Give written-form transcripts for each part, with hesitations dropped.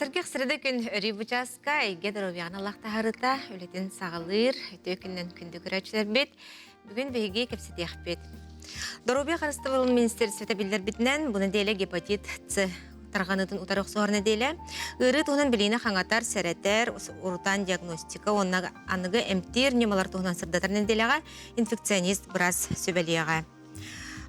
Сэргэх среда күн өрүү бу чааска эйгэ доруобуйаҕын аллах таһарыта үлэтин саҕалыыр үтүө күннэн күндү көрөөччүлэрбит. Бүгүн биһиги кэпсэтиэхпит. Доруобуйа харыстабылын министерствота биллэрбитинэн, бу нэдиэлэ гепатит С тарҕаныытын утары охсуһар нэдиэлэ. Ыарыы туһунан билиини хаҥатар, сэрэтэр, урутаан диагностика уонна аныгы эмтиир ньымалар туһунан сырдатар нэдиэлэҕэ инфекционист быраас сүбэлиэҕэ.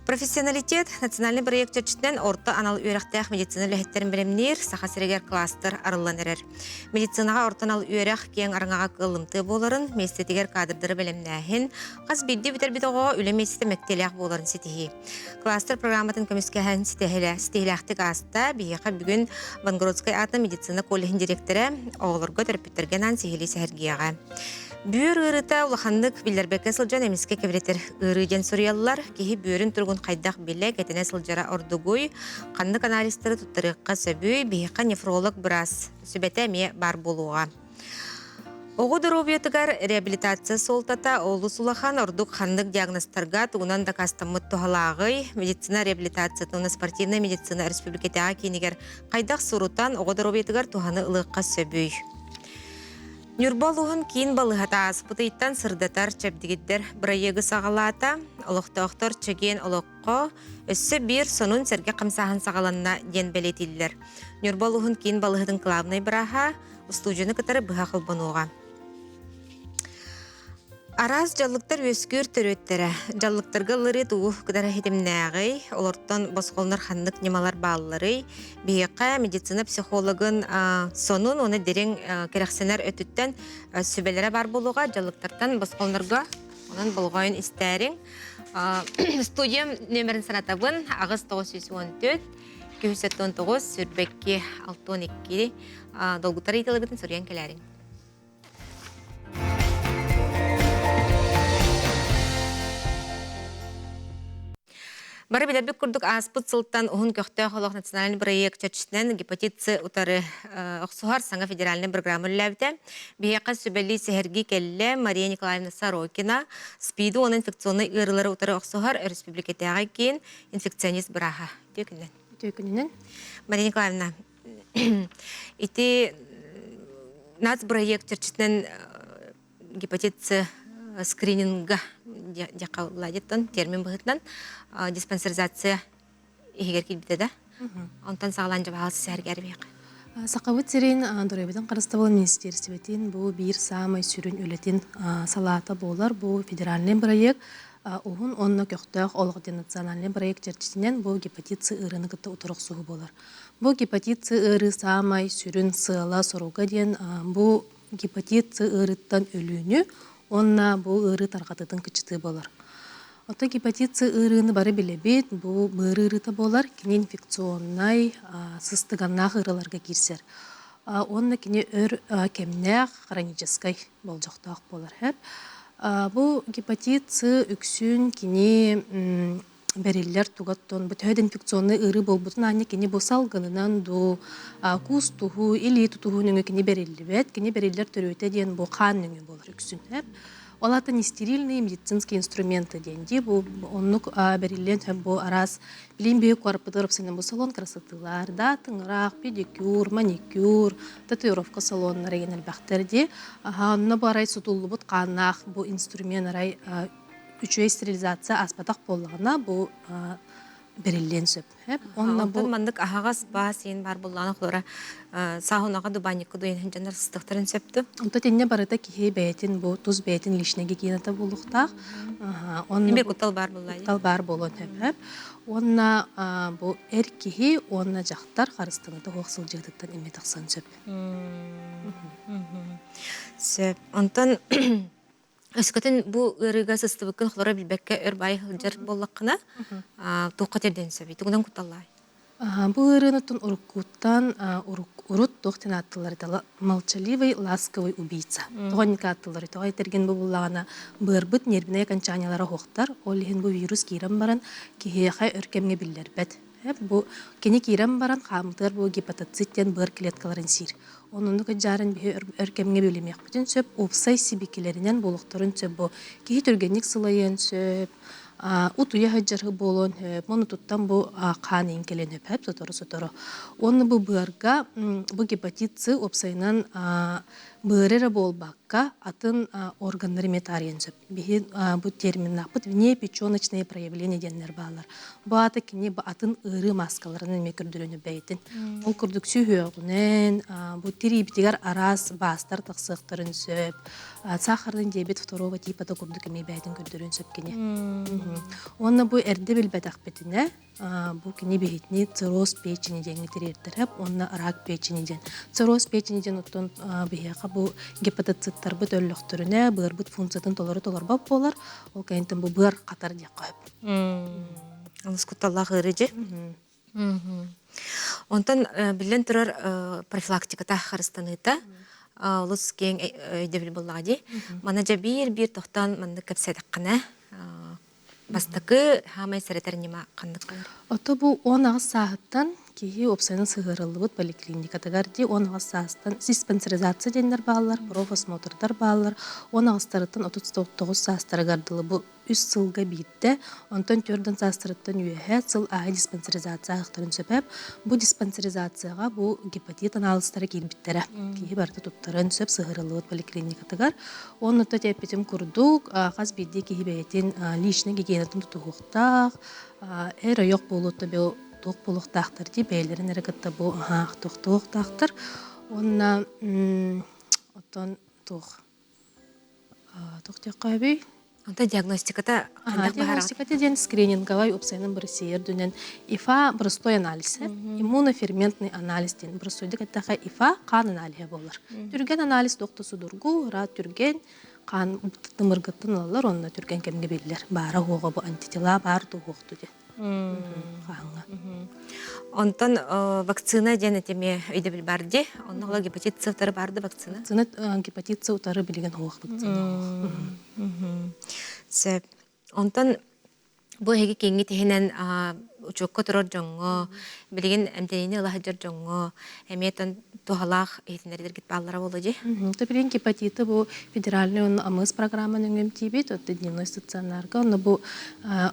Профессионалитет национальный проект чэрчитинэн орто анал үөрэхтээх медицина үлэһиттэрин бэлэмниир Саха сиригэр кластер арыллан эрэр. Медицинаҕа орто анал үөрэх киэҥ араҥаҕа кыаллымтыа буоларын, миэстэтигэр кадрдары бэлэмнээһин, хас биирдии бүтэрбит оҕоҕо үлэ миэстэтэ мэктиэлээх буоларын ситиһии. Кластер программатын көмүскэһэн ситиһилээхтик ааста. Биһиэхэ бүгүн Новгородскай аатынан медицина коллеһын дириэктэрэ оҕолорго төрөппүттэргэ анаан сиһилии сэһэргиэҕэ. Бүөр ыарыыта улаханнык биллэрбэккэ сылдьан эмискэ кэбирэтэр ыарыы диэн суруйаллар. Киһи бүөрүн туругун хайдах билэ, кэтэнэ сылдьара ордугуй, ханнык анализтары туттарыахха сөбүй, биһиэхэ нефролог быраас сүбэтэ эмиэ баар буолуоҕа. Оҕо доруобуйатыгар реабилитация суолтата олус улахан, ордук ханнык диагнозтарга тугунан дакаастаммыт туһалааҕый, медицина реабилитациятын уонна спортивнай медицина өрөспүүбүлүкэтээҕи киинигэр хайдах сурутан оҕо доруобуйатыгар туһаны ылыахха сөбүй? Ньурба улууһун киин балыыһата ааспыт ыйтан сырдатар чэбдигирдэр бырайыагы саҕалаата. Олохтоохтор чэгиэн олоххо өссө биир сонун сэргэ хамсааһын саҕаланна диэн бэлиэтииллэр. Ньурба улууһун киин балыыһатын кылаабынай бырааһа устуудьуйаны кытары быһа холбонуоҕа. Араас дьаллыктар үөскүүр төрүөттэрэ. Дьаллыктарга ылларыы тугу кытары ситимнээҕий? Олортон босхолонор ханнык ньымалар баалларый? Биһиэхэ медицина психологын сонун уонна дириҥ кэрэхсэнэр өттүттэн сүбэлэрэ баар буолуоҕа. Дьаллыктартан босхолонорго онон болҕойон истээриҥ. Студиям нүөмэрин санатабын 8 914 279 22 62 долгутар ыйыталыгытын суруйан кэлээриҥ. Бары билэрбит курдук ааспыт сылтан уһун көхтөөх олох национальный проект чэрчитинэн гепатит С утары охсуһар саҥа федеральнай программа үлэлээбитэ. Биһиэхэ сүбэлии сэһэргии кэллэ Мария Николаевна Сорокина, СПИДу уонна инфекционнай ыарыылары утары охсуһар өрөспүүбүлүкэтээҕи киин инфекционист бырааһа. Үтүө күнүнэн. Үтүө күнүнэн. Мария Николаевна, Ити нацбырайыак чэрчитинэн гепатит С скрининга диэххэ термин быһыытынан диспансеризация иһигэр киирбитэ да. Онтон саҕалаан дьабаһал сэһэргээр биһиэхэ. Сахабыт сирин доруобуйатын харыстабыл министиэристибэтин бу биир саамай сүрүн үлэтин салаата буолар. Бу федеральный бырайыак уһун уонна көхтөөх олох диэн национальный бырайыак чэрчитинэн бу гепатит С ыарыыны кытта утары охсуһуу буолар. Бу гепатит С ыарыы саамай сүрүн сыала-соруга диэн бу гепатит С ыарыыттан өлүүнү уонна бу ыарыы тарҕатыытын кыччатыы буолар. Оттон гепатит С ыарыыны бары билэбит, бу быар ыарыыта буолар, кини инфекционнай, сыстыганнаах ыарыыларга киирсэр. Уонна кини өр кэмнээх хроническай болдьохтоох буолар. Бу гепатит С үксүн кини бэриллэр тугаттан бу төһө да инфекционнай ыарыы буолбутун аанньа кини бу салгынынан дуу куустуһуу илии тутуһуу нөҥүө кини бэриллибэт кини бэриллэр төрүөтэ диэн бу хаан нөҥүө буолар үксүн ол аата нестерильные медицинские инструменты диэн дии бу оннук бэриллиэн сөп бу араас билим биһи куораппытыгар уопсайынан бу салон красотылар да тыҥыраах педикюр маникюр татуировка салоннара диэн элбэхтэр дии онно бу арай сутуллубут хааннаах бу инструмент арай үчүгэй стерилизация ааспатах буоллаҕына бу бэриллиэн сөп. Онно бу маннык аһаҕас баас иин бар буллаҕына холора сааһынаҕа дубанникка дуйан дьоннор сыстыахтарын сөптү. Онто тинне барыта киһи бэйэтин бу тус бэйэтин личный гигиената буолуохтаах. Онно бир куттал баар буолла. Куттал баар буолуон сөп. Уонна бу эр киһи уонна дьахтар харыстаныта суох сылдьыытыттан эмиэ тахсан сөп. Сөп. Онтон Өскөтүн бу ыарыыга сыстыбыккын холоро билбэккэ өр баай сылдьар буоллаххына, туохха тиэрдиэн сөбүй? Тугунан кутталлаай? Бу ыарыыны уруккуттан урут туох диэн ааттыыллар этэ молчаливый ласковый убийца. Тоҕо инник ааттыыллар тоҕо этэргин бу буллаҕына быарбыт нервнэй окончаниялара оһуохтар. Ол иһин бу вирус киирэн баран киһиэхэ өр кэмҥэ биллэрбэт. Бу кини киирэн баран хаамытыгар бу гепатоцит диэн быар клеткаларын сиир. Оннук ыдьаарын биһи өр кэмҥэ билимиэхпитин сөп, уопсай сибикилэринэн буолуохтарын сөп бу. Киһи түргэнник сылайыан сөп, Утуйа сылдьар буолуон сөп, мунутуттан бу хаан иин кэлиэн сөп сотору-сотору. Уонна бу быарга бу гепатит С уопсайынан быары эрэ буолбакка, атын органнары эмиэ таарыйан сөп. Биһи бу терминнаахпыт внепеченочные проявления диэннэр бааллар. Бу аата кини бу атын ыарыы мааскаларынан эмиэ көрдөрөнү бэйэтин. Ол курдук сүһүөҕүнэн бу тириибитигэр араас баастар тахсыахтарын сөп. Сахарный диабет второго типа да курдук эмиэ бэйэтин көрдөрүөн сөп кини. Уонна бу эрдэ билбэтэхпитинэ бу кини биһитини цирроз печени диэҥҥэ тириэрдэрэ уонна рак печени диэн. Цирроз печени диэн оттон биһиэхэ бу гепатоциттарбыт өллөхтөрүнэ быарбыт функциятын толору толорбот буолар. Ол кэнниттэн бу быар хатар диэххэ сөп. Олус кутталлаах ыарыы дьи. Онтон биллэн турар профилактиката харыстаныыта олус киэҥ өйдөбүл буоллаҕа дии. Мана дьэ биир-биир тохтоон маннык кэпсээтэххинэ бастакы хаамай сэрэтэр ньыма ханнык буолар? Ото бу 18 сааһыттан киһи уопсайынан сыһыарыллыбыт поликлиникатыгар дии 18 саастан диспансеризация диэннэр бааллар, профосмотрдар бааллар. 18-тарыттан 39 саастарыгар дылы бу үс сылга биирдэ, онтон төрдөн саастарыттан үөһэ сыл аайы диспансеризация ааһыахтарын сөп. Бу диспансеризацияҕа бу гепатит анаалыстара киирбиттэрэ. Киһи барыта туттаран сөп сыһыарыллыбыт поликлиникатыгар. Уонна то эппитим курдук, хас биирдии киһи бэйэтин личный гигиенатын тутуһуохтаах, эр ойох буолуота туох буолуохтаахтар дии бэйэлэрин эрэ кытта бу тохтуохтаахтар. Уонна оттон туох туох диэххэ сөбүй? Онто диагностиката хайдах быһаарар? Диагностиката диэн скрининговай уопсайынан бырысыйар үрдүнэн ИФА простой анализ, иммуноферментный анализ диэн простойдук эттэххэ ИФА хаан аналиһа буолар. Түргэн анализ туох да судургу, ыраат түргэн, хаан тымыргыттан ылаллар уонна түргэн кэмҥэ биллэр. Баара уоҕа бу антитела баар туһуохту диэн. Хаһаҥҥа. Онтон вакцина диэн этими өйдөбүл бар дии. Онно ола гепатит С утары бар да вакцина? Вакцина гепатит С утары билигин суох вакцина. Сөп. Онтон бу эһиги кииҥҥит иһинэн учуокка турар дьоҥҥо, билигин эмтэниини ыла сылдьар дьоҥҥо эмиэ туһалаах иһитиннэрилэргит бааллара буолуо дии? Билигин гепатиты бу федеральный уонна АМС программаны өҥөмтиибит, оттон дневной стационарга, онно бу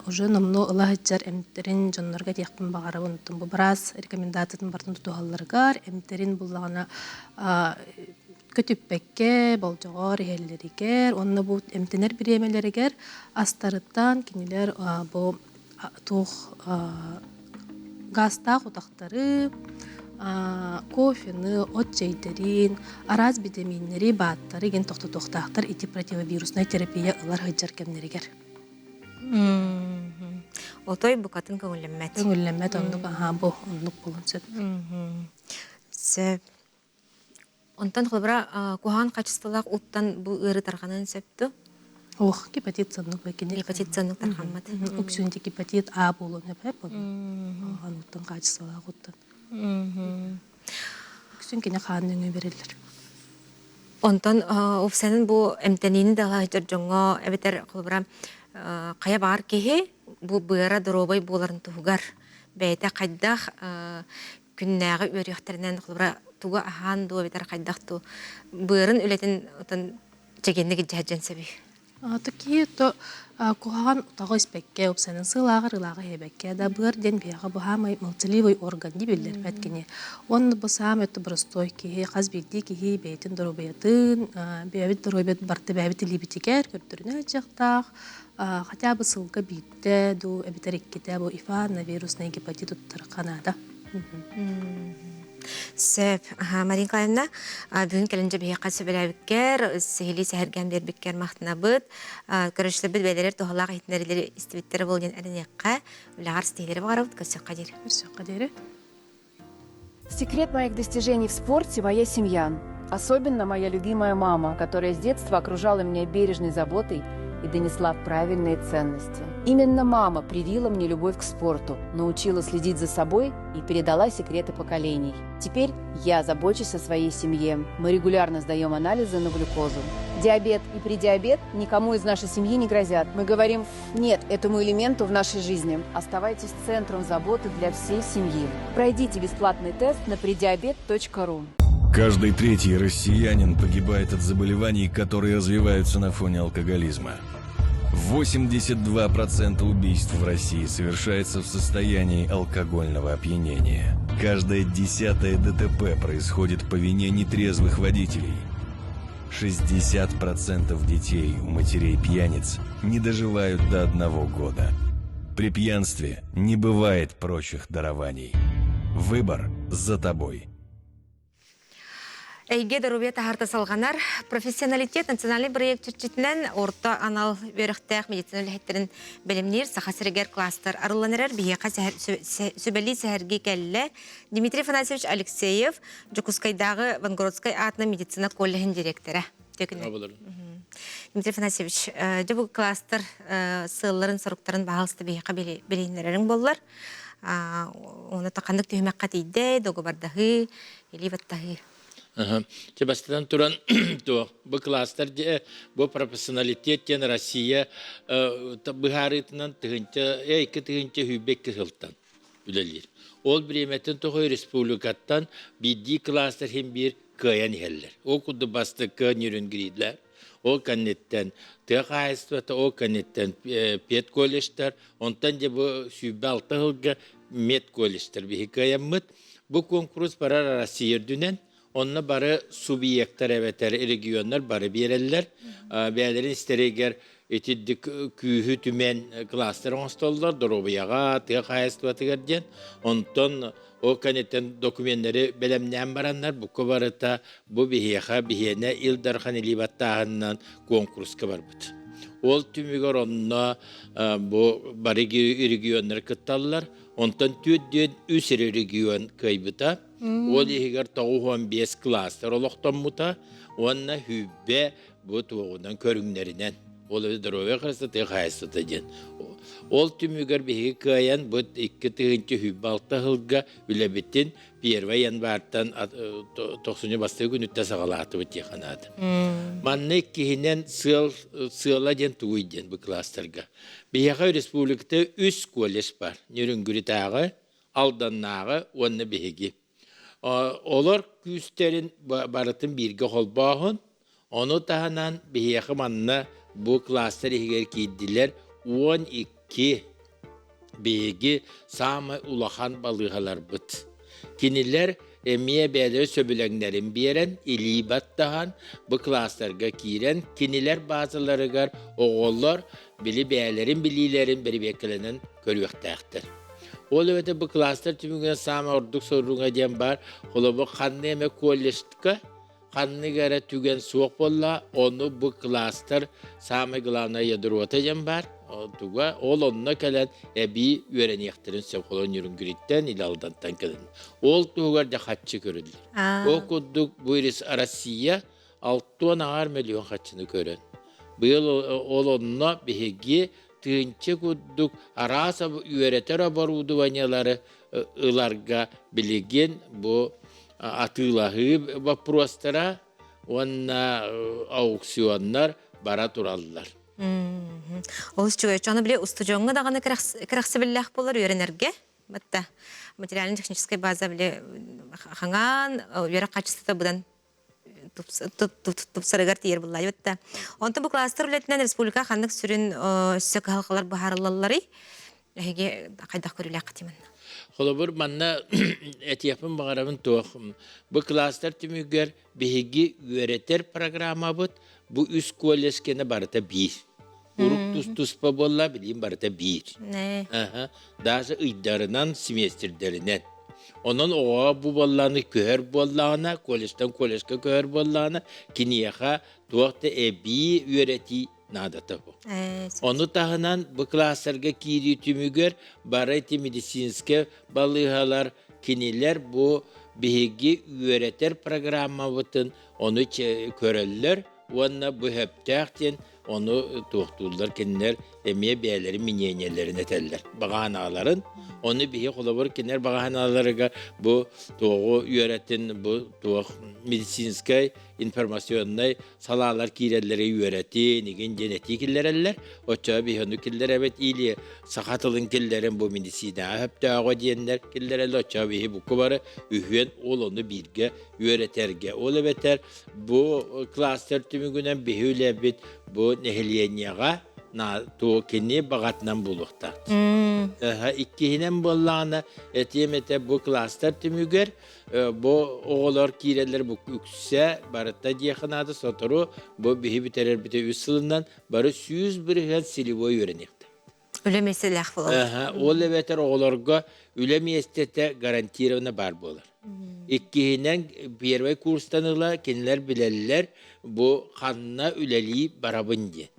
уже номнуо ыла сылдьар эмтэрин дьоннорго этиэхпин баҕарабын. Оттон бу быраас рекомендациятын барытын тутуһалларыгар, эмтэрин буллаҕына көтүппэккэ, болдьоҕор иһэллэригэр уонна бу эмтэнэр бириэмэлэригэр астарыттан кинилэр бу туох гаастаах утахтары, кофены, от чэйдэрин, араас битэмииннэри, бааттары игин тохтотуохтаахтар ити противовируснай терапия ылар сылдьар кэмнэригэр. Отой букатын көҥүллэммэт. Көҥүллэммэт оннук аһаа бу оннук буолуон сөп. Сөп. Онтон холобура куһаҕан хаачыстыбалаах ууттан бу ыарыы тарҕаныан сөп дуо? Ох, гепатит соннук бэкини. Гепатит соннук тарҕаммат. Үксүн гепатит А буолуон сөп куһаҕан ууттан хаачыстыбалаах ууттан. Үксүн кини хаан нөҥүө бэриллэр. Онтон уопсайынан бу эмтэниини да сылдьар дьоҥҥо эбэтэр холобура хайа баҕар киһи бу быара доруобай буоларын туһугар бэйэтэ хайдах күннээҕи үөрүйэхтэринэн холобура тугу аһаан дуу эбэтэр хайдах дуу быарын үлэтин отон чэгиэнник илдьэ сылдьан сөбүй? Такие то куһаҕан утаҕы испэккэ, уопсайынан сыалааҕар ылааҕы иһэбэккэ да быар диэн биһиэхэ бу саамай молчаливый орган дии биллэрбэт кини. Уонна бу саамай простой киһи хас биирдии киһи бэйэтин доруобуйатын, бэйэбит доруобуйабыт барыта бэйэбит илиибитигэр көрдөрүнэ сылдьыахтаах. Хотя бы сылга биирдэ дуу эбэтэр иккитэ бу ИФА на вируснай гепатит туттарыахха наада. Сөп. Мария Николаевна, бүгүн кэлин дьэ биһиэхэ сөбүлээбиккэр, сиһилии сэһэргээн биэрбиккэр махтанабыт. Көрөөччүлэрбит бэйэлэригэр туһалаах иһитиннэриилэри истибиттэрэ буолуо диэн эрэниэххэ. Үлэҕэр ситиһиилэри баҕарабыт. Көрсүөххэ диэри. Көрсүөххэ диэри. Секрет моих достижений в спорте – моя семья. Особенно моя любимая мама, которая с детства окружала меня бережной заботой и донесла правильные ценности. Именно мама привила мне любовь к спорту, научила следить за собой и передала секреты поколений. Теперь я забочусь о своей семье. Мы регулярно сдаем анализы на глюкозу. Диабет и предиабет никому из нашей семьи не грозят. Мы говорим «нет» этому элементу в нашей жизни. Оставайтесь центром заботы для всей семьи. Пройдите бесплатный тест на предиабет.ру. Каждый третий россиянин погибает от заболеваний, которые развиваются на фоне алкоголизма. 82% убийств в России совершается в состоянии алкогольного опьянения. Каждое десятое ДТП происходит по вине нетрезвых водителей. 60% детей у матерей-пьяниц не доживают до одного года. При пьянстве не бывает прочих дарований. Выбор за тобой. Эйгэ доруобуйа таһаарта салҕанар. Профессионалитет национальный проект чэрчитинэн орто анал үөрэхтээх медицина үлэһиттэрин бэлэмниир Саха сиригэр кластер арыллан эрэр. Биһиэхэ сүбэлии сэһэргии кэллэ. Дмитрий Афанасьевич Алексеев, Дьокуускайдааҕы Вангородскай аатынан медицина коллеһын директора. Дмитрий Афанасьевич, дьэ бу кластер сыалларын-соруктарын баһаалыста биһиэхэ билиһиннэрэриҥ буоллар. Уонна ханнык түһүмэххэ тиийдэй, договардаһыы, илии баттаһыы. Чэ, бастатан туран, туох, бу класстар бу профессионалитет диэн Россия быһаарыытынан тыһыынча, 2022 сылтан үлэлиир. Ол бириэмэтин тоҕо республикаттан биирдии класстар иһин биир кыайан иһэллэр. Ол курдук бастакы Нерюнгридлэр, ол кэнниттэн тыа хаһаайыстыбата, ол кэнниттэн педколледжтар, онтон дьэ бу 26 сылга медколледжтар биһи кыайаммыт. Бу куонкурус барар Россия үрдүнэн, онно бары субъектар эбэтэр регионнар бары биэрэллэр. Бэйэлэрин истэригэр итирдик күүһү түмэн кластер оҥостоллор доруобуйаҕа, тыа хаһаайыстыбатыгар диэн. Онтон ол кэнниттэн докуменнары бэлэмнээн бараннар букка барыта бу биһиэхэ биһиэнэ Ил Дархан илии баттааһынынан куонкуруска барбыт. Ол түмүгэр онно бу бары регионнар кытталлар. Онтон 43 регион кыайбыта. Ол иһигэр 95 кластер олохтоммута уонна сүүрбэ бу туоҕунан көрүҥнэринэн ол здоровье красоты хаһаайыстыбата диэн. Ол түмүгэр биһиги кыайан бу 2026 сылга үлэбитин 1 январьтан тохсунньу бастакы күнүттэн саҕалаатыбыт диэх анаата. Манна иккиһинэн сыал сыала диэн тугуй диэн бу кластерга. Биһиэхэ республиката үс колледж бар. Нерюнгритааҕы, Алданнааҕы уонна биһиги. Олор күүстэрин барытын бииргэ холбооһун, ону таһынан биһиэхэ манна бу кластер иһигэр киирдилэр 12 биһиги саамай улахан балыыһаларбыт. Кинилэр эмиэ бэйэлэрэ сөбүлэҥнэрин биэрэн, илии баттаһан, бу кластерга киирэн, кинилэр баазаларыгар оҕолор били бэйэлэрин билиилэрин бэрэбиэркэлэнэн көрүөхтээхтэр. Ол эбэтэр бу класстар түмүгүнэн саамай ордук соруга диэн баар, холобур, ханна эмэ колледжка ханнык эрэ түгэн суох буолла, ону бу класстар саамай главное ядрота диэн баар, туга ол онно кэлэн эбии үөрэниэхтэрин сөп холобур Нюрнгриттэн или Алдантан кэлэн. Ол туһугар дьэ хаччы көрүллэр. Ол курдук бу Россия 60 миллион хаччыны көрөн. Быйыл ол онно биһиги тыынча курдук араас үөрэтэр оборудованиелары ыларга билигин бу атыылаһыы боппуруостара уонна аукционнар бара тураллар. Олус үчүгэй. Аны били устудьуоҥҥа даҕаны кэрэхсэбиллээх буолар үөрэнэргэ. Батта материально-техническай база били хаҥаан үөрэх хаачыстыбата быдан тупсарыгар тиийэр буллаайбыт да. Онтон бу кластер үлэтинэн республика ханнык сүрүн өссө кыһалҕалар быһаарыллалларый? Эһиги хайдах көрүүлээххитий манна? Холобур, манна этиэхпин баҕарабын туох. Бу кластер түмүгэр биһиги үөрэтэр программабыт бу үс колледжкене барыта биир. Урук тус-туспа буолла, билигин барыта биир. Даже ыйдарынан, семестрдэринэн. Онон оҕоҕо бу буоллаҕына көһөр буоллаҕына, колледжтан колледжка көһөр буоллаҕына, киниэхэ туох да эбии үөрэтии наадата бу. Ону таһынан бу класстарга киирии түмүгэр бары ити медицинскэй балыыһалар кинилэр бу биһиги үөрэтэр программабытын ону көрөллөр уонна бу сөптөөх диэн ону туохтууллар кинилэр эмиэ бэйэлэрин мнениелэрин этэллэр баҕанааларын ону биһи холобур кинилэр баҕанааларыгар бу туоҕу үөрэтин бу туох медицинскэй информационнай салаалар киирэллэри үөрэтин игин диэн этии киллэрэллэр оччоҕо биһи ону киллэрэбит или саха тылын киллэрин бу медицинаҕа сөптөөҕө диэннэр киллэрэллэр оччоҕо биһи буку бары үһүөн ол ону бииргэ үөрэтэргэ ол эбэтэр Бу кластер түмүгүнэн биһи үлэбит бу нэһилиэнньэҕэ. Кини баҕатынан буолуохтаах. Иккиһинэн буоллаҕына, этиэм этэ бу класстар түмүгэр бу оҕолор киирэллэр бу үксэ барыта диэхэ наада сотору бу биһи бүтэрэрбитэ үс сылынан бары 100% целевой үөрэниэхтэр. Үлэ миэстэлээх буолар. Ол эбэтэр оҕолорго үлэ миэстэтэ гарантированно баар буолар. Иккиһинэн, первый курстан ыла кинилэр билэллэр бу ханна үлэлии барабын диэн.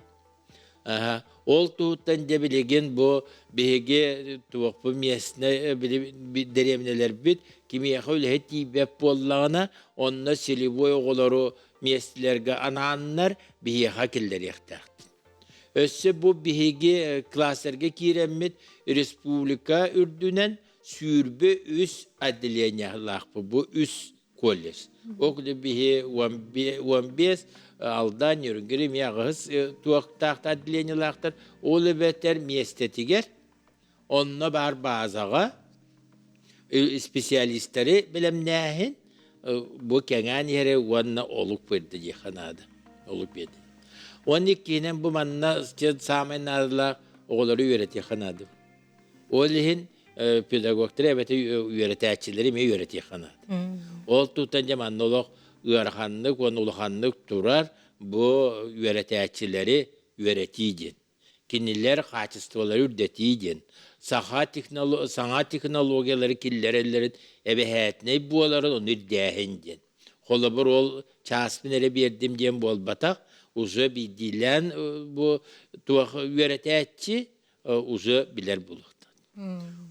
Ол туһуттан дьэ билигин бу биһиги туохпу местнэй дэриэбинэлэрбит кимиэхэ үлэһит тиийбэт буоллаҕына, онно целевой оҕолору миэстэлэргэ анааннар биһиэхэ киллэриэхтээхтэр. Өссө бу биһиги кластерга киирэммит республика үрдүнэн 23 отделениелаахпыт. Бу үс колледж. Ол биһи 15 Алдан, Нюрнгри эмиэ аҕыһыс туохтаах отделениелаахтар. Ол эбэтэр миэстэтигэр онно баар баазаҕа специалистары бэлэмнээһин бу кэҥээн иһэрэ уонна олук биэрдэ диэххэ наада. Олук биэрдэ. Уонна иккиһинэн бу манна саамай наадалаах оҕолору үөрэтиэххэ наада. Ол иһин педагогтары эбэтэр үөрэтээччилэри эмиэ үөрэтиэххэ наада. Ол туттан дьэ манна олох ыараханнык уонна улаханнык турар бу үөрэтээччилэри үөрэтии диэн. Кинилэр хаачыстыбалары үрдэтии диэн. Саха саҥа технологиялары киллэрэллэрин эбэһээтинэй буоларын ону ирдээһин диэн. Холобур, ол чааспын эрэ биэрдим диэн буолбатах, уже биирдиилээн бу туох үөрэтээччи уже билэр буолуохтаах.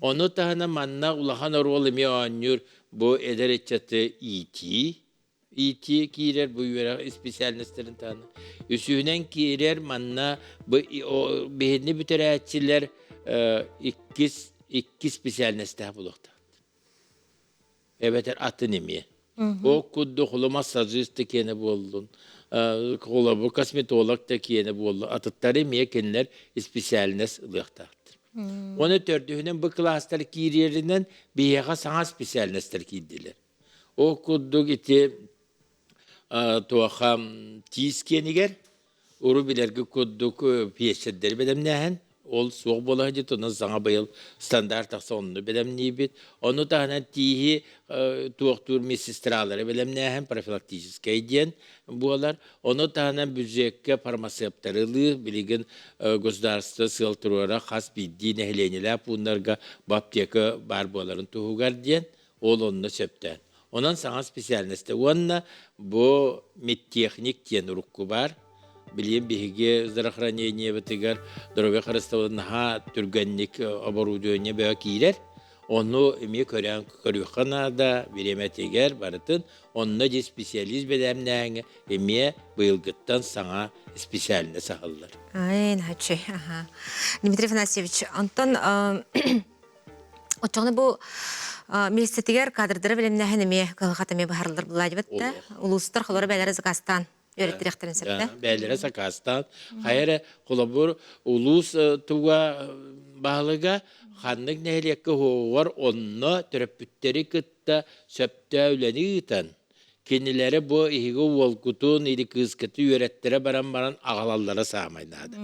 Ону таһынан манна улахан оруол эмиэ оонньуур бу эдэр ыччаты иитии, иитии киирэр бу үөрэх специальностарын таһынан. Үсүһүнэн киирэр манна бу биһини бүтэрээччилэр иккис икки специальностаах буолуохтаах. Эбэтэр атын эмиэ. Ол курдук холо массажист да киэнэ буоллун, холобур косметолог да киэнэ буоллун, атыттары эмиэ кинилэр специальность ылыахтаахтар. Уонна төрдүһүнэн бу кылаастар киириэринэн биһиэхэ саҥа специальностар киирдилэр. Ол курдук ити туоха тиис киэнигэр Уру билэргэ курдук пиэсэрдэри бэлэмнээһин, ол суох буола сылдьыбыт, онон саҥа быйыл стандарт тахса онну бэлэмниибит. Ону таһынан тииһи туохтуур медсестралары бэлэмнээһин профилактическай диэн буолар. Ону таһынан бюджекка фармацевтары ылыы, билигин государство сыал туруора хас биирдии нэһилиэнньэлээх пууннарга бу аптека баар буоларын туһугар диэн, ол онно сөптөөн. Онон саҥа специальностьта уонна бу медтехник диэн урукку баар. Билигин биһиги здравоохранениебытыгар здоровье харыстабылын наһаа түргэнник оборудование бөҕө киирэр. Ону эмиэ көрөн көрүөххэ наада, бириэмэтигэр барытын. Онно дьи специалист бэлэмнээҥҥэ эмиэ быйылгыттан саҥа специальность аһыллар. Ай, наһаа аха. Дмитрий Афанасьевич, онтон Оччоҕуна бу миэстэтигэр кадрдары бэлэмнээһин эмиэ кыһалҕата эмиэ быһаарыллар буолла да улуустар холоро бэйэлэрэ заказтаан үөрэттириэхтэрин сөп да? Бэйэлэрэ заказтаан хайа эрэ холобур улуус туга баһылыга ханнык нэһилиэккэ уһугар онно төрөппүттэри кытта сөптөөх үлэни ыытан кинилэри бу иһиги уолгутун или кыыскытын үөрэттэрэ баран баран аҕалаллара саамай наада.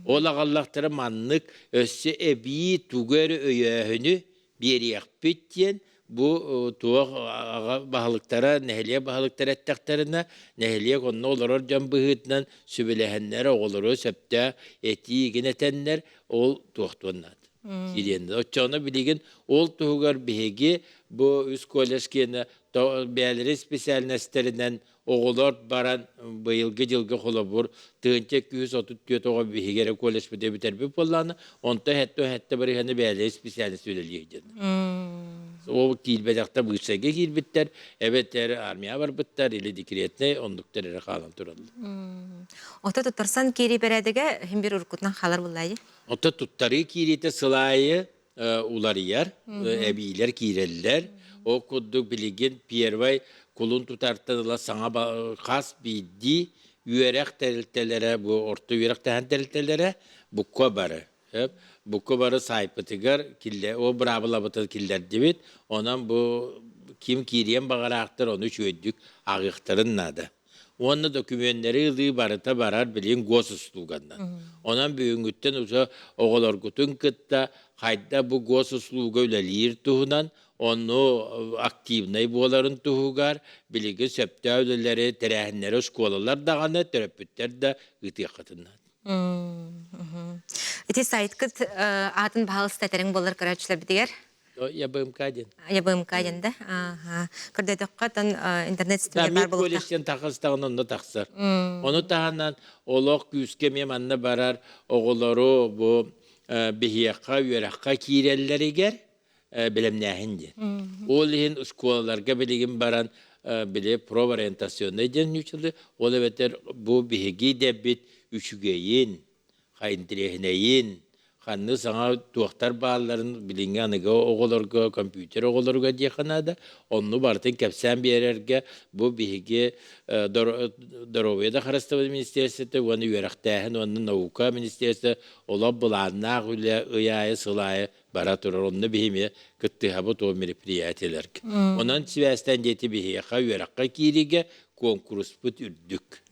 Ол аҕаллахтара маннык өссө эбии тугу эрэ өйөөһүнү биэриэхпит диэн бу туох аҕа баһылыктара, нэһилиэк баһылыктара эттэхтэринэ, нэһилиэк онно олорор дьон быһыытынан сүбэлэһэннэр оҕолору сөптөөх этии игин этэннэр ол туохтуон наада. Кириэннэ. Оччоҕуна билигин ол туһугар биһиги бу үс колледж киэнэ бэйэлэрин специальностарынан оҕолор баран быйылгы дьылга холобур 1234 оҕо биһиги эрэ колледжпыт бүтэрбит буоллаҕына онтон сэттэ барыһаны бэйэлэрин специальность үлэлиир диэн. Ол киирбэтэхтэр быысайга киирбиттэр эбэтэр армия барбыттар или декретнэй оннуктар эрэ хаалан тураллар. Ото туттарсан киирии бэрээдэгэ иһин бир уруккутунан хаалар буллаайы? Ото туттарыы киириитэ сыл аайы уларыйар, эбиилэр киирэллэр. Ол курдук билигин первай кулун тутартан ыла саҥа хас биирдии үөрэх тэрилтэлэрэ, бу орто үөрэхтэһэн тэрилтэлэрэ букка бары. Букка бары саайпытыгар ол быраабылабытын киллэрдибит. Онон бу ким киириэн баҕараахтар ону үчүгэйдик ааҕыахтарын наада. Уонна докумүөннэри ылыы барыта барар билигин госуслуганнан. Онон бүгүҥҥүттэн уже оҕолоргутун кытта хайда бу госуслуга үлэлиир туһунан, онну активнай буоларын туһугар билигин сөптөөх үлэлэри, тэрээһиннэри оскуолалар даҕаны, төрөппүттэр да ыытыаххытын наада. Ити сайткыт аатын баһаалыста этэриҥ буоллар көрөөччүлэрбитигэр. ЯБМК диэн. ЯБМК диэн да? Көрдөтөххө тон интернет ситимигэр баар буолуохтаах. Колледжтан тахыстаҕын онно тахсар. Ону таһынан олох күүскэ эмиэ манна барар оҕолору бу биһиэхэ үөрэххэ киирэллэригэр бэлэмнээһин диэн. Ол иһин оскуолаларга билигин баран били профориентационнай диэн нууччалыы, ол эбэтэр бу биһиги идэбит үчүгэйин, интэриэһинэйин, ханнык саҥа туохтар баалларын билиҥҥи аныгы оҕолорго, компьютер оҕолоругар диэххэ наада. Онну барытын кэпсээн биэрэргэ бу биһиги доруобуйа да харыстабыл министиэристибэтэ уонна үөрэхтээһин уонна наука министиэристибэтэ олох былааннаах үлэ ый аайы, сыл аайы бара турар. Онно биһи эмиэ кыттыһабыт ол мероприятиелэргэ. Онон сибээстээн диэти биһиэхэ үөрэххэ киириигэ куонкуруспут үрдүк.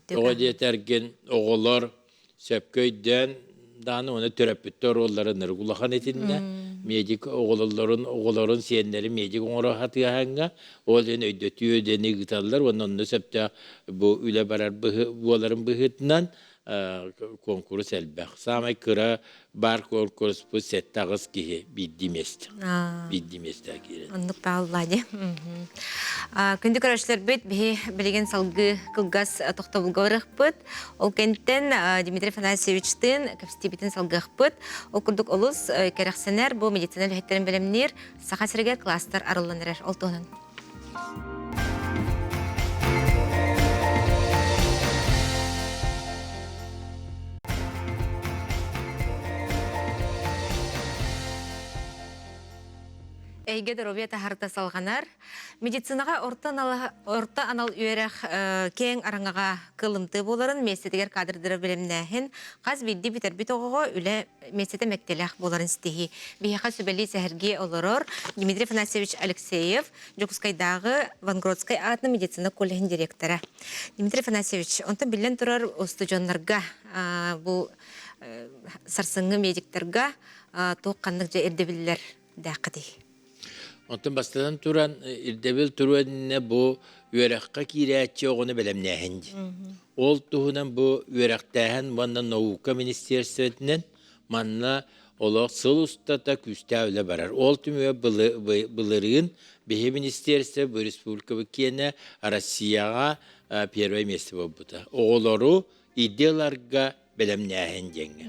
Тоҕо диэтэргин оҕолор сөпкө өйдөөн даҕаны уонна төрөппүттэр оруоллара ынырык улахан итиннэ. Медик оҕолорун оҕолорун сиэннэрин медик оҥоро сатыаһаҥҥа ол иһин өйдөтүү диэни ыыталлар уонна онно сөптөөх бу үлэ барар буоларын быһыытынан куонкурус элбэх. Саамай кыра баар куонкуруспут 7-8 киһи биирдии миэстэ. Биирдии миэстэ киирэн. Оннук баалла дии. Күндү көрөөччүлэрбит, биһи билигин салгыы кылгас тохтобулга барыахпыт. Ол кэнтэн Дмитрий Афанасьевичтыын кэпсэтиибитин салгыахпыт. Ол курдук олус кэрэхсэнэр бу медицина үлэһиттэрин бэлэмниир Саха сиригэр кластер арыллан эрэр. Ол туһунан. Эйгэ доруобуйа таһарта салҕанар. Медицинаҕа орто анал, орто анал үөрэх киэҥ араҥаҕа кылымты буоларын миэстэтигэр кадрдары бэлэмнээһин хас биирдии бүтэрбит оҕоҕо үлэ миэстэтэ мэктиэлээх буоларын ситиһии. Биһиэхэ сүбэлии сэһэргии олорор Дмитрий Афанасьевич Алексеев, Дьокуускайдааҕы Вангродскай аатынан медицина коллеһын директора. Дмитрий Афанасьевич, онтон биллэн турар устудьуоннарга бу сарсыҥҥы медиктарга туох ханнык дьэ ирдэбиллэр дээххитий? Онтон бастатан туран ирдэбил туруон иннинэ бу үөрэххэ киирээччи оҕону бэлэмнээһин диэн. Ол туһунан бу үөрэхтээһин уонна наука министиэристибэтинэн манна олох сыл устата күүстээх үлэ барар. Ол түмүгэ былырыын биһи министиэристибэ бу республикабыт киэнэ Россияҕа первое место буолбута. Оҕолору идеяларга бэлэмнээһин диэҥҥэ.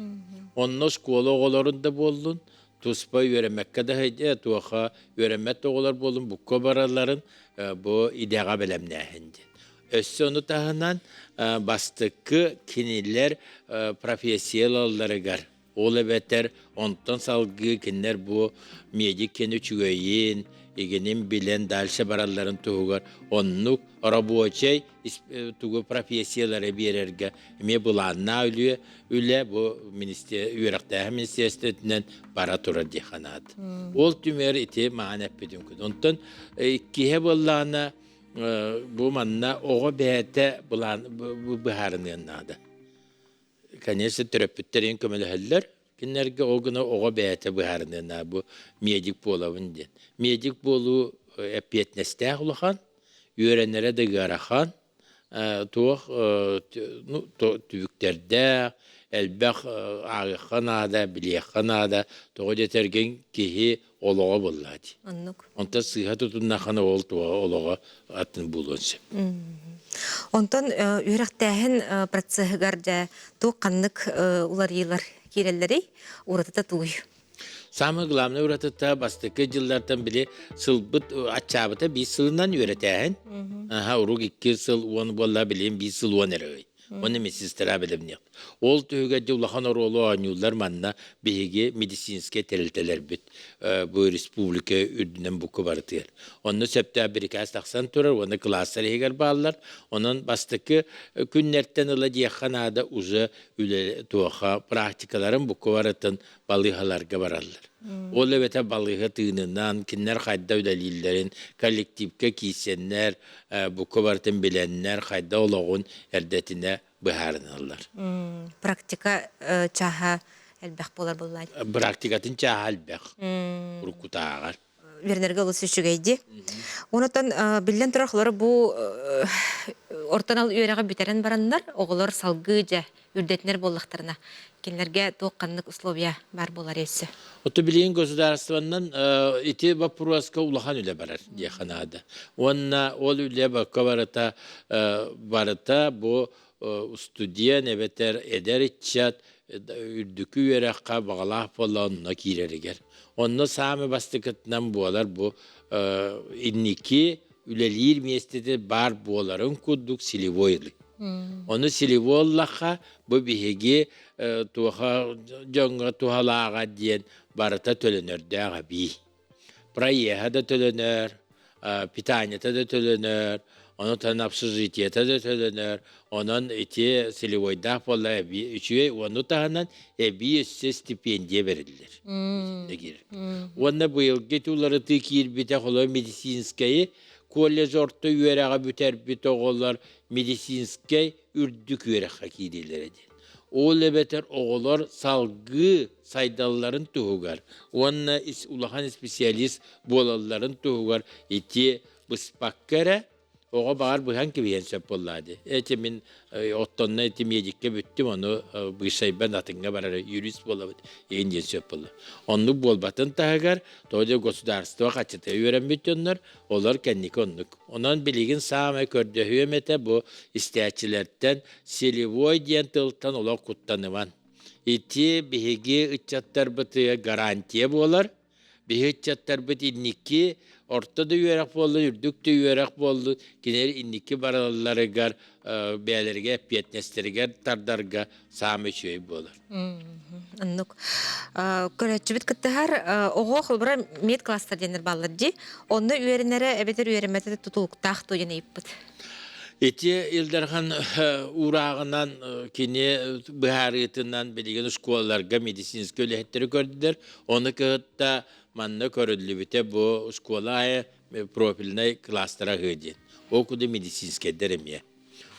Онно оскуола оҕолорун да буоллун, туспа үөрэммэккэ да сылдьа, туоха үөрэммэт оҕолор буоллун, букка баралларын бу идэҕэ бэлэмнээһин диэн. Өссө ону таһынан бастакы кинилэр профессия ылалларыгар, ол эбэтэр онтон салгыы кинилэр бу медик кини үчүгэйин, игинин билэн дальше баралларын туһугар оннук рабочай тугу профессиялары биэрэргэ эмиэ былааннаах үлэ, үлэ бу үөрэхтээһин министиэристибэтинэн бара турар диэххэ наада. Ол түмүгэр ити маҕан эппитим курдук. Онтон иккиһэ буоллаҕына бу манна оҕо бэйэтэ былаан быһаарыныан наада. Конечно, төрөппүттэрин көмөлөһөллөр. Кинилэргэ ол гына оҕо бэйэтэ быһаарыныан наада бу медик буолабын диэн. Медик буолуу эппиэтинэстээх улахан, үөрэнэрэ да ыарахан, туох ну, түбүктэрдээх, элбэх ааҕыахха наада, билиэххэ наада. Тоҕо диэтэргин киһи олоҕо буоллаа дии. Оннук. Онтон сыыһа тутуннаххына ол туоҕа олоҕо атын буолуон сөп. Онтон үөрэхтээһин процеһыгар дьэ туох ханнык уларыйыылар киирэллэрий? Уратыта тугуй? Самое главное уратыта бастакы дьыллартан били сылбыт аччаабыта биир сылынан үөрэтээһин. Аха, урук 2 сыл 10 буолла билигин 1 сыл 10 эрэ ый. Уонна медсестра бэлэмниэх. Ол түһүгэр дьэ улахан оруолу оонньууллар манна биһиги медицинскэй тэрилтэлэрбит бу республика үрдүнэн бука барытыгар. Онно сөптөөх бирикээс тахсан турар уонна кылаастар иһигэр бааллар. Онон бастакы күннэртэн ыла диэххэ наада уже үлэ туоха практикаларын бука барытын балыыһаларга бараллар. Ол эбэтэр балыыһа тыынынан, кинилэр хайда үлэлииллэрин, коллективка киирсэннэр, бука барытын билэннэр, хайда олоҕун эрдэтинэ быһаарыналлар. Практика чааһа элбэх буолар буоллаҕа. Практикатын чааһа элбэх. Уруккутааҕар. Үөрэнэргэ олус үчүгэй дии. Онотон биллэн турар холор бу ортон ал үөрэҕи бүтэрэн бараннар оҕолор салгыы дьэ үрдэтинэр буоллахтарына кинилэргэ туох ханнык условия баар буолар өссө? Ото билигин государствоннан ити боппуруоска улахан үлэ барар диэххэ наада. Уонна ол үлэ бакка барыта барыта бу студент эбэтэр эдэр ыччат үрдүкү үөрэххэ баҕалаах буолла онно киирэригэр. Онно саамай бастакытынан буолар бу инники үлэлиир миэстэтэ баар буоларын курдук целевой ылыы. Ону целевой ыллахха бу биһиги туоха дьоҥҥо туһалааҕа диэн барыта төлөнөрдөөх эбии. Проеһа да төлөнөр, питаниета да төлөнөр, онон общежитиета да төлөнөр, онон ити целевойдаах буолла эбии үчүгэй, ону таһынан эбии өссө стипендия бэриллэр. Уонна быйылгы уларытыы киирбитэ холобур медицинскэйи колледж орто үөрэҕэ бүтэрбит оҕолор медицинскэй үрдүк үөрэххэ киириилэрэ диэн. Ол эбэтэр оҕолор салгыы сайдалларын туһугар уонна улахан специалист буолалларын туһугар ити быспакка эрэ оҕо баҕар быһан кэбиһиэн сөп буоллаа дии. Эти мин оттонно ити медиккэ бүттүм, ону быысайбан атыҥҥа барар юрист буолабыт иин диэн сөп буолла. Оннук буолбатын таһыгар, тоҕо диэ государство хаччыта үөрэммит дьоннор, олор кэнники оннук. Онон билигин саамай көрдөһүөм этэ бу истээччилэртэн селевой диэн тылтан олох куттаныман. Ити биһиги ыччаттарбытыгар гарантия буолар. Биһи ыччаттарбыт инники орто да үөрэх буоллун, үрдүк да үөрэх буоллун, кинилэр инники баралларыгар бэйэлэригэр эппиэтинэстэригэр тардарга саамай үчүгэй буолар. Оннук. Көрөөччүбүт кыттыһар оҕо холбура мед класстар диэннэр бааллар дии. Онно үөрэнэрэ эбэтэр үөрэммэтэ тутулуктаах дуо диэн ыйыппыт. Ити Ил Дархан уурааҕынан кини быһаарыытынан билигин школаларга медицинскэй үлэһиттэри көрдүлэр. Ону кытта манна көрүллүбүтэ бу школа аайы профильнай класстара аһыы диэн. Ол курдук медицинскэйдэр эмиэ.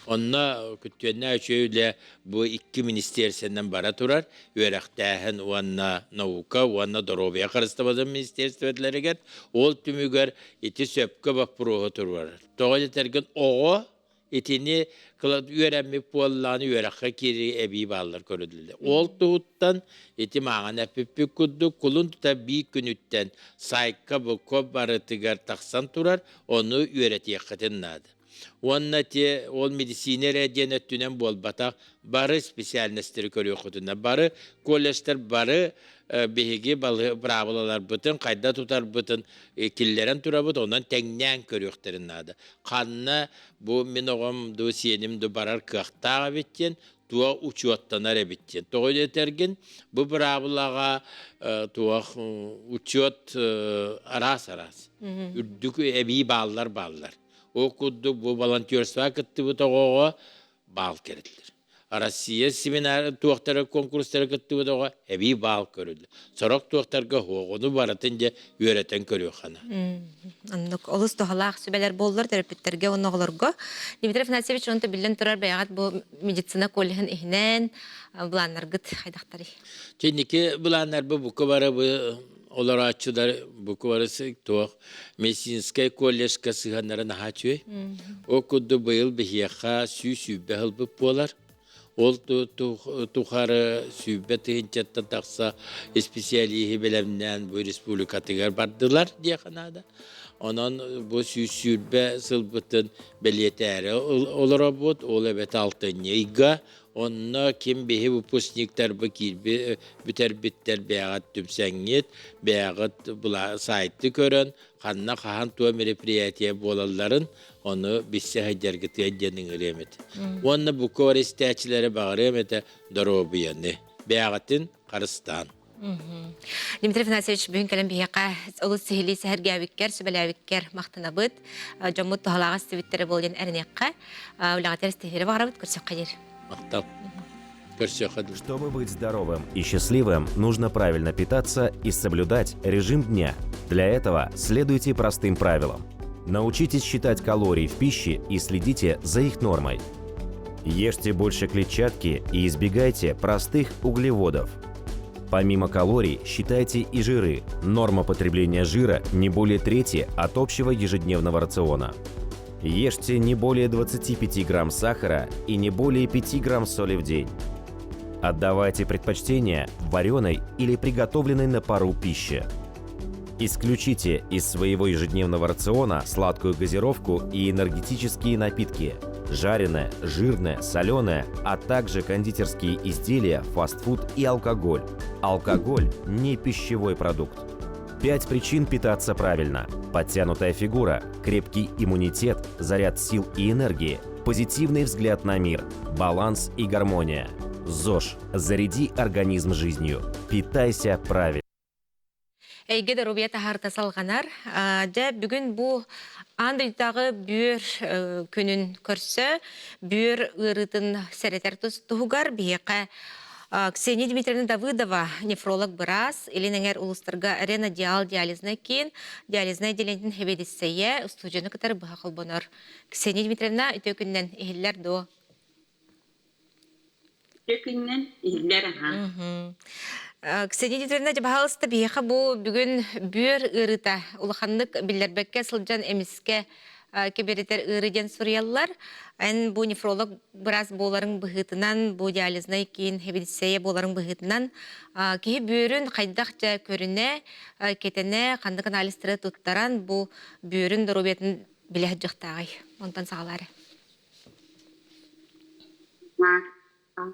Онно күттүөннээх үчүгэй үлэ бу икки министиэрсэнэн бара турар үөрэхтээһин уонна наука уонна доруобуйа харыстабылын министиэрстибэтилэригэр ол түмүгэр ити сөпкө боппуруоһу туруорар. Тоҕо дэтэргин оҕо итини үөрэммит буоллаҕына үөрэххэ киирии эбии бааллар көрүллэр. Ол туһуттан ити мааҕын эппиппит курдук кулун тута биир күнүттэн сайтка буква барытыгар тахсан турар, ону үөрэтиэххитин наада. Уонна те ол медицина эрэ диэн өттүнэн буолбатах, бары специальностары көрүөххүтүнэ, бары колледжтар бары биһиги быраабылаларбытын хайда тутарбытын киллэрэн турабыт, онон тэҥнээн көрүөхтэрин наада. Ханна бу мин оҕом ду сиэним ду барар кыахтаах эбит диэн туох учуоттанар эбит диэн. Тоҕо диэтэргин, бу быраабылаҕа туох учуот араас-араас. Үрдүк эбии бааллар бааллар. Ол курдук бу волонтерствоҕа кыттыбыт оҕоҕо баал кэриллэр. Россия семинар туохтара конкурстара кыттыбыт оҕо эбии баал көрүллэр. Сорох туохтарга оҕону барытын дьэ үөрэтэн көрүөххэ Оннук олус туһалаах сүбэлэр буоллар төрөппүттэргэ уонна оҕолорго. Дмитрий Афанасьевич, онто биллэн турар бэйэҕит бу медицина коллеһын иһинэн былааннаргыт хайдахтарый? Чинники былааннарбы бука бары олорооччулар бука бары туох медицинскэй колледжка сыһыаннара наһаа үчүгэй. Ол курдук быйыл биһиэхэ 120 ылбыт буолар. Ол тухары 120 тыһыынчаттан тахса исписэлииһи бэлэмнээн бу республикатыгар бардылар диэххэ наада. Онон бу 120 сылбытын бэлиэтээри олоробут. Ол эбэтэ алтынньы ыйга Онно ким биһи выпускниктарбы киирби бүтэрбиттэр бэйэҕит түмсэҥҥит, бэйэҕит сайты көрөн, ханна хаһан туо мероприятие буолалларын ону билсэ сылдьаргытыгар диэн ыҥырыам этэ. Уонна бука истээччилэри баҕарыам этэ доруобуйаны, бэйэҕитин харыстаан. Дмитрий Афанасьевич, бүгүн кэлэн биһиэхэ олус сиһилии сэһэргээбиккэр, сүбэлээбиккэр махтанабыт. Дьоммут туһалаах истибиттэрэ буол диэн эрэниэххэ. Үлэҕитигэр истиһири баҕарабыт, көрсөххө диир. Махтал. Көрсүөххэ дылы. Чтобы быть здоровым и счастливым, нужно правильно питаться и соблюдать режим дня. Для этого следуйте простым правилам. Научитесь считать калории в пище и следите за их нормой. Ешьте больше клетчатки и избегайте простых углеводов. Помимо калорий, считайте и жиры. Норма потребления жира не более трети от общего ежедневного рациона. Ешьте не более 25 грамм сахара и не более 5 грамм соли в день. Отдавайте предпочтение вареной или приготовленной на пару пище. Исключите из своего ежедневного рациона сладкую газировку и энергетические напитки, жареное, жирное, соленое, а также кондитерские изделия, фастфуд и алкоголь. Алкоголь – не пищевой продукт. Пять причин питаться правильно. Подтянутая фигура, крепкий иммунитет, заряд сил и энергии, позитивный взгляд на мир, баланс и гармония. ЗОЖ. Заряди организм жизнью. Питайся правильно. Эйгэ доруобуйа таһаарта салҕанар. Дьэ, бүгүн бу аан дойдутааҕы бүөр күнүн көрсө, бүөр ыарыытын сэрэтэр туһугар биһиэхэ Ксения Дмитриевна Давыдова, нефролог быраас, Илин эҥэр улуустарга Арена Диал диализнай киин, диализнай отделениетин сэбиэдиссэйэ, устудьуону кытары быһа холбонор. Ксения Дмитриевна, үтүө күнүнэн иһиллэр дуо? Үтүө күнүнэн иһиллэр аһа. Ксения Дмитриевна, пожалуйста, биһиэхэ бу бүгүн бүөр ыарыыта улаханнык биллэрбэккэ сылдьан эмискэ кэбирэтэр ыарыы диэн суруйаллар. Эн бу нефролог быраас буоларыҥ быһыытынан, бу диализнай киин эбидиссэйэ буоларыҥ быһыытынан, киһи бүөрүн хайдах дьэ көрүнэ, кэтэнэ, ханнык анализтары туттаран бу бүөрүн доруобуйатын билэ сылдьыахтааҕый? Онтон саҕалаары.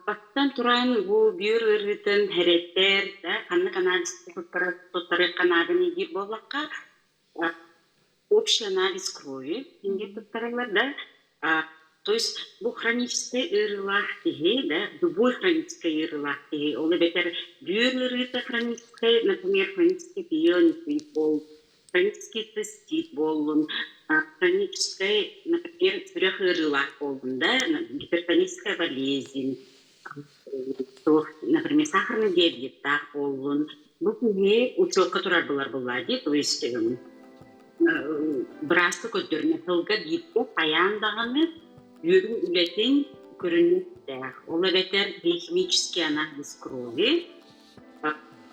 Бастатан туран, бу бүөр ыарыытын эрэттэр да ханнык анализ туттарыахха нааданы диир буоллахха, общий анализ крови диэн туттараллар да, то есть бу хроническай ыарыылаах киһи да, любой хроническай ыарыылаах киһи, ол эбэтэр бүөр ыарыыта хроническай, например, хронический пиелонефрит буол хронический цистит буоллун, хроническай, например, сүрэх ыарыылаах буоллун да, гипертоническая болезнь, например, сахарный диабеттаах буоллун, бу киһи учетка турар булар булла дии, то есть бырааска көрдөрүнэ сылга биирдэ хайаан даҕаны үөрүү үлэтин көрүнүөхтээх. Ол эбэтэр биохимический анализ крови,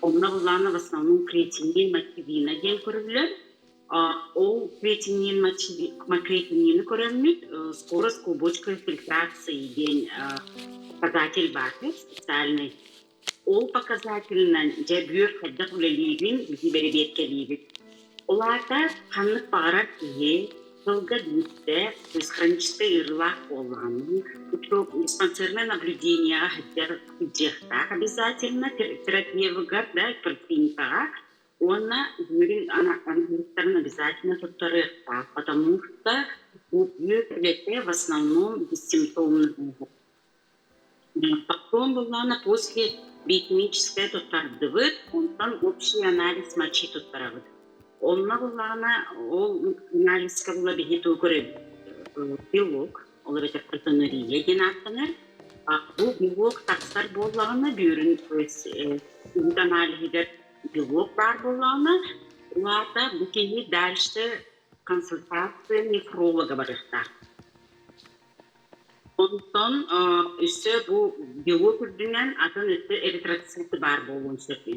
Онно былаана в основном креатинин мочевина диэн көрүллэр. Ол креатинин креатинины көрөммүт скорость клубочковой фильтрации диэн показатель баар специальный. Ол показательынан дьэ бүөр хайдах үлэлиибин биһи бэрэбиэркэлиибит. Ол аата ханнык баҕарар киһи сылга биирдэ, то есть хроническай ыарыылаах буоллаҕына, диспансерное наблюдениеҕа сылдьар сылдьыахтаах обязательно терапевыгар да поликлиникаҕа уонна бүөрүн анализтарын обязательно туттарыахтаах, потому что бу бүөр үлэтэ в основном бессимптомный. Потом буллаҕына после биохимическое туттардыбыт, онтон общий анализ мочи туттарабыт. Онно буллаҕына ол анализка була биһи тугу көрөбүт? Белок, ол эбэтэр протонурия диэн ааттанар. Бу белок тахсар буоллаҕына бүөрүн то есть үүт аналиһыгар белок баар буоллаҕына, ол аата бу киһи дальше консультация нефролога барыахтаах. Онтон өссө бу белок үрдүнэн атын өттө эритроциты баар буолуон сөп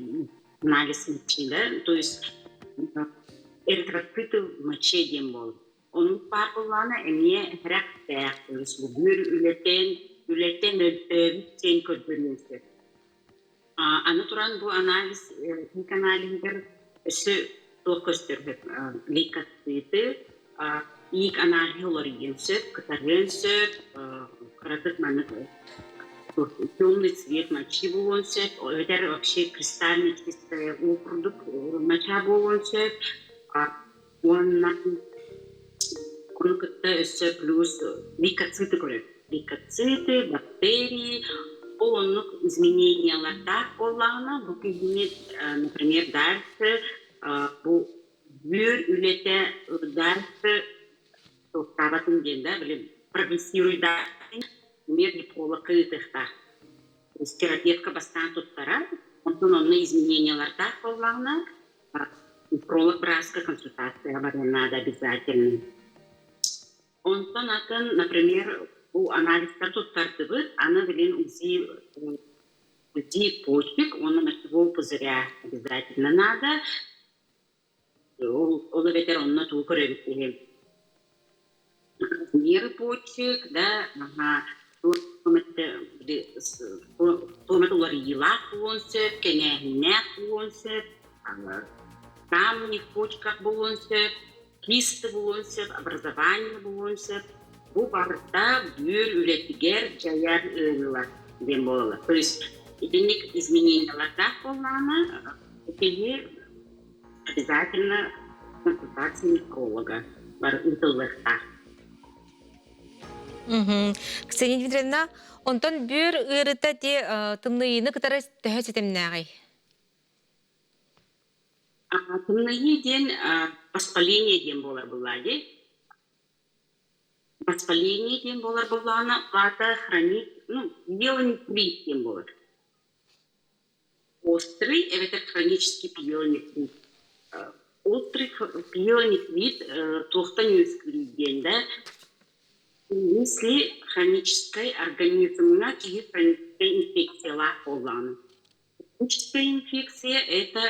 анализ мочи да, то есть эритроциты в моче диэн буолар. Оннук баар буоллаҕына эмиэ сэрэхтээх, то есть бу бүөр үлэтин үлэтэ мөлтөөбүт диэн көрдөрүөн сөп. Аны туран бу анализ ник аналиһыгар өссө туох көстөр лейкоциты, иик аналиһы уларыйыан сөп, кытарыан сөп, кыратык маннык темный цвет мочи буолуон сөп, эбэтэр вообще кристальный чистая уу курдук моча буолуон сөп. Уонна ону кытта өссө плюс лейкоциты көрөбүт. Лейкоциты, бактерии, ол оннук изменениялардаах буоллаҕына, бу киһини, например, дальше бу бүөр үлэтэ дальше туохтаабатын диэн да, били прогрессируйдаатын, например, нефрологка ыытыахтаах. Терапевтка бастаан туттарар, онтон онно изменениялардаах буоллаҕына, нефролог бырааска консультация барыан наада обязательно. Онтон атын, например, бу анализтар туттардыбыт, аны билин УЗИ УЗИ почек уонна мочевого пузыря обязательно надо. Ол эбэтэр онно тугу көрөбүт иһин Нервы почек, да, ага, туох уларыйыылаах буолуон сөп, кэҥээһиннээх буолуон сөп, камни в почках буолуон сөп, кисты буолуон сөп, образование буолуон сөп. Бу барыта бүөр үлэтигэр дьайар ыарыылар диэн буолаллар. То есть итинник изменениялардаах буоллаҕына, киһи обязательно консультация нефролога бар ыытыллыахтаах. Ксения Дмитриевна, онтон бүөр ыарыта ти тымныйыыны кытары төһө ситимнээҕий? Тымныйыы диэн воспаление диэн буолар буллаа дии. Воспаление диэн буолар буоллаҕына, аата хроник, ну, пиелонефрит диэн буолар. Острый эбэтэр хронический пиелонефрит. Острый пиелонефрит туохтан үөскүүрүй диэн да, если хроническай организмҥа киһи хроническай инфекциялаах буоллаҕына. Хроническая инфекция это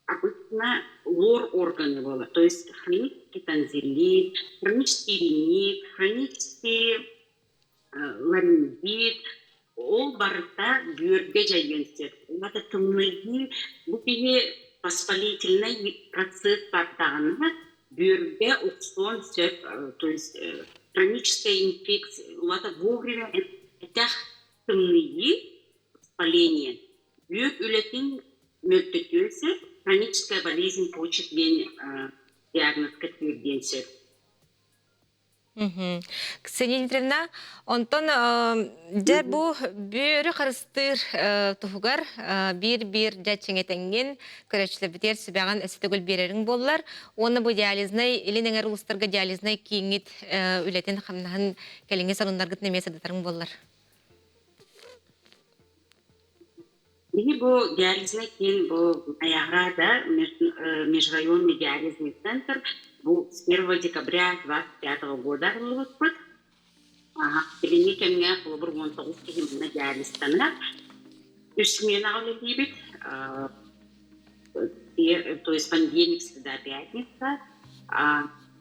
обычно лор органы буолар, то есть хронический тонзиллит, хронический ринит, хронический ларингит, ол барыта бүөргэ дьайыан сөп. Уонна тымныйыы бу киһи воспалительнай процесс бардаҕына бүөргэ охсуон сөп, то есть хроническая инфекция, улата вовремя этэх тымныйыы, воспаление бүөр үлэтин мөлтөтүөн сөп, хроническая болезнь почек диэн диагнозка тиэрдиэн сөп. Ксения Дмитриевна, онтон дьэ бу бүөрү харыстыыр туһугар биир-биир дьэ чиҥэтэҥҥин көрөөччүлэрбитигэр сүбэҕин өссө төгүл биэрэриҥ буоллар уонна бу диализнай илин эҥэр улуустарга диализнай кииҥҥит үлэтин-хамнаһын кэлиҥҥи сонуннаргытын эмиэ сырдатарыҥ буоллар. Биһи бу диализнай киин бу Айаҕа да межрайонный диализный центр бу с 1 декабря 25 года арыллыбыппыт. Билиҥҥи кэмҥэ холобур 19 киһи манна диализтанар. Үс сменаҕа үлэлиибит. То есть понедельник, среда, пятница.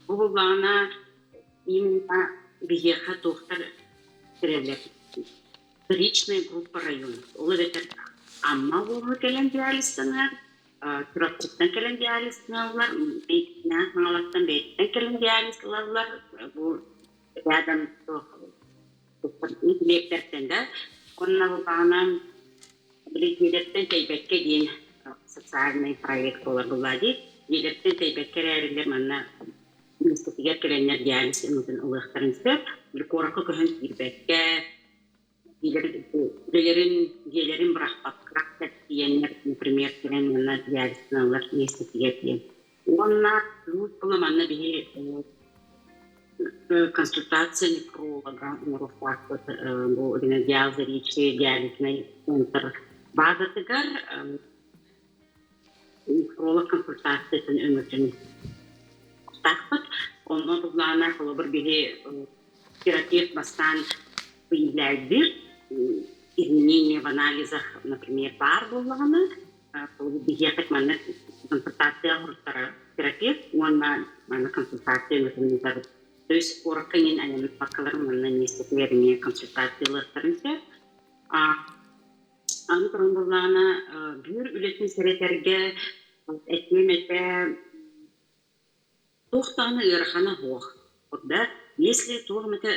Бу буллаҕына именно биһиэхэ туохтар кирэллэр Вторичная группа районов. Ол эбэтэр Амма улууһа кэлэн диализтанар, Чурапчыттан кэлэн диализтаналлар, Бэйэтинээн Хаҥаластан бэйэтиттэн кэлэн диализ ылаллар. Бу рядом нэһилиэктэртэн да онно булбаҕынан билигиилэртэн тэйбэккэ диэн социальный проект буолар буллаа дии. Дьиэлэртэн тэйбэккэ эрээрилэр манна миэстэтигэр кэлэннэр диализ өҥөтүн ылыахтарын сөп. Куоракка көһөн киирбэккэ, үлэлэрин, дьиэлэрин бырахпакка тиийэннэр, например, кэлэн манна диализтаналлар миэстэтигэр диэн. Уонна плюс була манна биһи консультация нефролога оҥоруохтаахпыт бу диализаричный диализный центр базатыгар нефролог консультациятын өҥөтүн тахпыт. Онно тулаана холобур биһи терапевт бастаан выявляйдыр изменения в анализах, например, баар буоллаҕына, биһиэхэ манна консультация оҥортара терапевт уонна манна консультация өҥөтүн ыытабыт. То есть куоракка иҥин айанныппаккалар манна миэстэтигэр эмиэ консультациялыахтарын сөп. Аны туран буоллаҕына, бүөр үлэтин сэрэтэргэ этиэм этэ туох даҕаны ыарахана суох. Да, если туох эмэтэ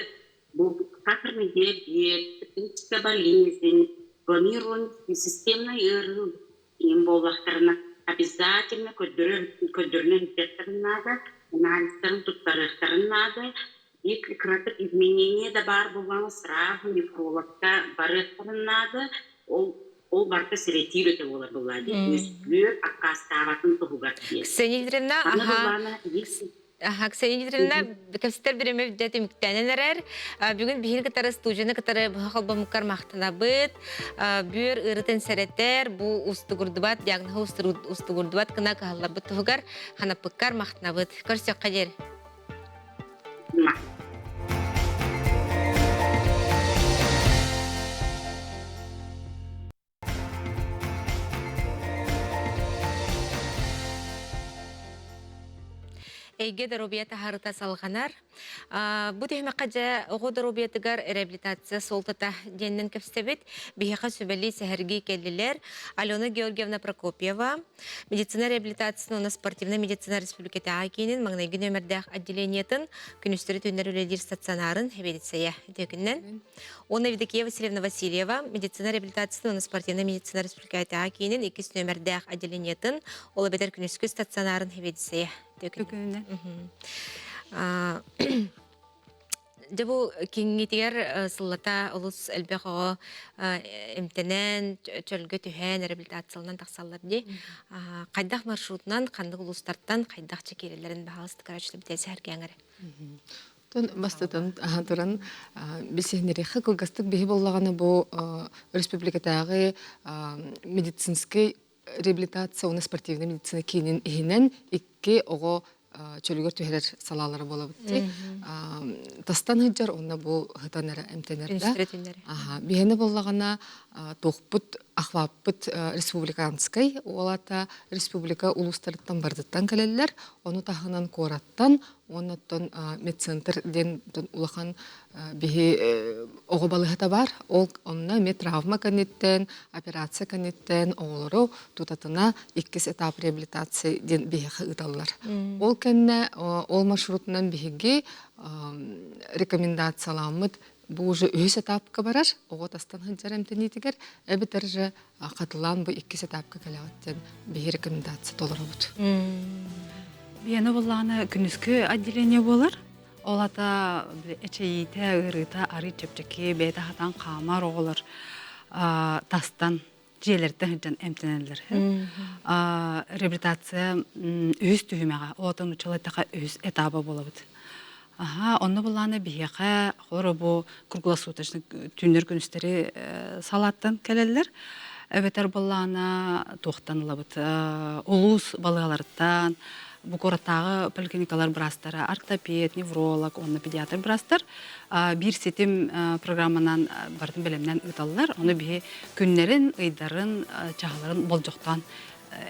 бу сахарный диабет, психическая болезнь, планируемый системный ыарыы им буоллахтарына обязательно көрдөрүнэ сылдьыахтарын наада, анализтарын туттарыахтарын наада. Биир кыратык изменение да баар буоллаҕына сразу нефрологка барыахтарын наада. Ол ол барыта сэрэтиир өтө буолар буоллаа дии. Үөскүүр, аккаастаабатын туһугар диэн. Ксения Дмитриевна, Аны аха. былаана Ксения Дмитриевна, кэпсэтэр бириэмэ бүтэ түмүктэнэн эрэр. Бүгүн биһиги кытары студияны кытары быһа холбомуккар махтанабыт. Бүөр ыарытын сэрэтэр, бу устугурдубат, диагноһу устугурдубат гына кыһалларбыт туһугар ханаппыккар махтанабыт. Көрсөххө диэри. Эйгэ доруобуйа таһаарыта салҕанар. Бу түһүмэххэ дьэ оҕо доруобуйатыгар реабилитация суолтата диэнинэн кэпсэбит. Биһиэхэ сүбэлии сэһэргии кэллилэр. Алена Георгиевна Прокопьева, медицина реабилитациятын уонна спортивнай медицина республикатааҕы киинин маҥнайгы нүөмэрдээх отделениетын күнүстэри түүннэри үлэлиир стационарын сэбиэдиссэйэ үтүөкүннэн. Уонна Евдокия Васильевна Васильева медицина реабилитациятын уонна спортивнай медицина республикатааҕы киинин иккис нүөмэрдээх отделениетын, ол эбэтэр күнүскү стационарын сэбиэдиссэйэ. Үтүөкүннэн. Дьэ бу киҥҥитигэр сыллата олус элбэх оҕо эмтэнэн, чөлгө түһэн, реабилитацияланан тахсаллар дии. Хайдах маршрутунан, ханнык улуустартан хайдах чэкиирэлэрин баһаалыста короче битэ сэргээҥ эрэ. Тон бастатан туран билсиһиннэриэххэ кылгастык биһи буоллаҕына бу республикатааҕы медицинскэй реабилитация уонна спортивнай медицина киинин иһинэн икки оҕо чөлүгэр түһэрэр салаалара буолабыт дии. Тастан сылдьар уонна бу сытан эрэ эмтэнэр да. Биһиэнэ буоллаҕына туохпут охваппыт республиканскай уолата республика улуустарыттан барытыттан кэлэллэр. Ону таһынан куораттан Уонна оттон медцентр диэн улахан биһи оҕо балыыһата баар. Ол онно эмиэ травма кэнниттэн, операция кэнниттэн оҕолору тутатына иккис этап реабилитации диэн биһиэхэ ыыталлар. Ол кэннэ ол маршрутунан биһиги рекомендацияламмыт бу уже үһүс этапка барар, оҕо тастан сылдьар эмтэниитигэр, эбэтэр же хатылаан бу иккис этапка кэлэҕит диэн биһи рекомендация толоробут. Биэни буллаҕына күнүскү отделение буолар. Ол ата эчэйиитэ, ыарыыта арый чэпчэки, бэйэтэ хатан хаамар оҕолор тастан дьиэлэриттэн сылдьан эмтэнэллэр. Реабилитация үһүс түһүмэҕэ, оотон учалайтаха үһүс этаба буолабыт. Аха, онно буллаҕына биһиэхэ холоро бу круглосуточно түүннэр күнүстэри салааттан кэлэллэр. Эбэтэр буоллаҕына туохтан ылабыт улуус балыыһаларыттан, бу куораттааҕы поликлиникалар быраастара, ортопед, невролог уонна педиатр быраастар биир ситим программанан барытын бэлэмнээн ыыталлар. Ону биһи күннэрин, ыйдарын, чаһыларын болдьохтоон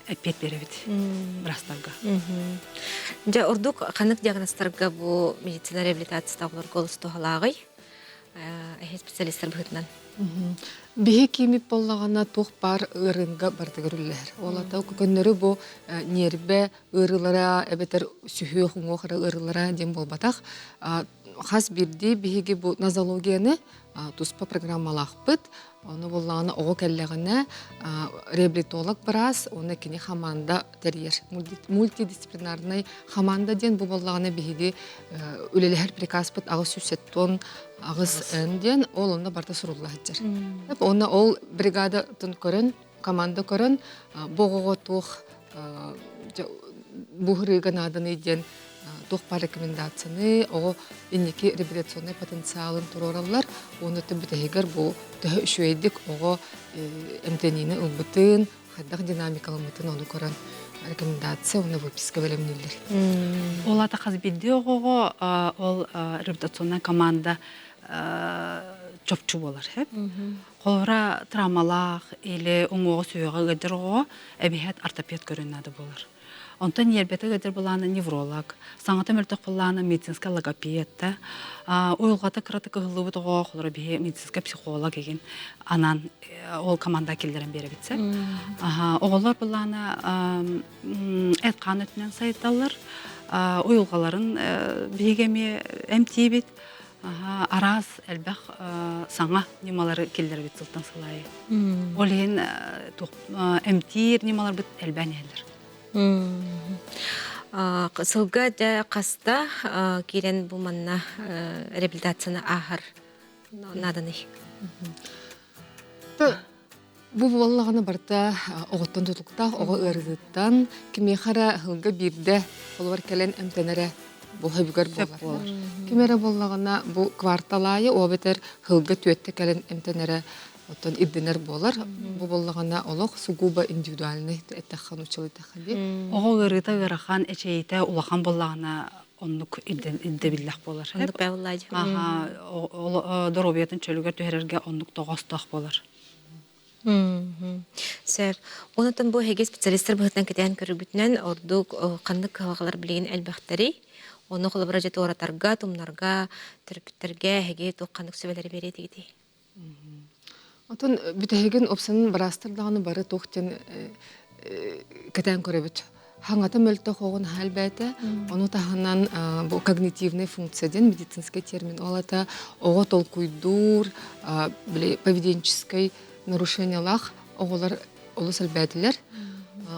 эппиэт биэрэбит быраастарга. Дьэ, ордук ханнык диагнозтарга бу медицина реабилитацията оҕолорго олус туһалааҕый? Эһи специалистар быһыытынан. Биһи киимит буоллаҕына туох баар ыарыынга барытыгар үллэһэр. Ол ата көннөрү бу ньиэрбэ ыарыылара эбэтэр сүһүөх уҥуох эрэ ыарыылара диэн буолбатах. Хас биирдии биһиги бу нозологияны туспа программалаахпыт. Ону буоллаҕына оҕо кэллэҕинэ реабилитолог быраас уонна кини хамаанда тэрийэр. Мультидисциплинарнай хамаанда диэн бу буоллаҕына биһиги үлэлэһэр приказпыт 878 н диэн ол онно барыта сурулла сылдьар. Уонна ол бригадатын көрөн, команда көрөн бу оҕоҕо туох бу ыарыыга нааданый диэн туох баар рекомендацияны оҕо инники реабилитационнай потенциалын туруораллар уонна бүтэһигэр бу төһө үчүгэйдик оҕо эмтэниини ылбытын хайдах динамикаламмытын ону көрөн рекомендация уонна выписка бэлэмнииллэр. Ол ата хас биирдии оҕоҕо ол реабилитационнай команда чопчу буолар. Холобура травмалаах или уҥуоҕу сүһүөҕэ ыалдьар оҕоҕо эбиһээт ортопед көрүөн наада буолар. Онтон ньиэрбэтэ ыалдьар былаана невролог, саҥата мөлтөх былаана медицинскэй логопед, уйулҕата кыратык ыһыллыбыт оҕо холоро биһи медицинскэй психолог игин анаан ол команда киллэрэн биэрэбит сэ. Оҕолор былаана эт-хаан өттүнэн сайдаллар, уйулҕаларын биһиги эмиэ эмтиибит, араас элбэх саҥа ньымалары киллэрэбит сылтан сыл аайы. Ол иһин эмтиир ньымаларбыт элбээн иһэллэр. Сылга дьэ хаста киирэн бу манна реабилитацияны ааһар нааданый? Бу буоллаҕына барыта оҕоттон тутулуктаах, оҕо ыарыытыттан кимиэхэ эрэ ыһылга биирдэ холобур кэлэн эмтэнэрэ. Бу хөбүгэр буолар. Ким эрэ буоллаҕына бу квартал аайы обэтэр хылга түөттэ кэлэн эмтэнэрэ оттон ирдэнэр буолар. Бу буоллаҕына олох сугубо индивидуальный эттэххэ нууччалыы эттэххэ дии. Оҕо ыарыыта ыарахан, эчэйиитэ улахан буоллаҕына оннук ирдэбиллэх буолар. Оннук бэбыллаадьы. Аха, доруобуйатын чөлүгэр түһэрэргэ оннук тоҕоостоох буолар. Сөп. Онтон бу эһиги специалистар быһыытынан кэтээн көрөргүтүнэн ордук ханнык кыһалҕалар билигин элбэхтэрий? Ону холобура дьэ туоратарга, тумнарга, төрөппүттэргэ эһиги туох ханнык сүбэлэри биэриэ этигитий? Отон бүтэһигин опсанын быраастар даҕаны бары туох диэн кэтээн көрөбүт. Хаҥата мөлтөх оҕун элбээтэ. Ону таһынан бу когнитивная функция диэн медицинский термин. Ол это оҕо толкуйдуур, били поведенческий нарушениялаах оҕолор олус элбээтилэр.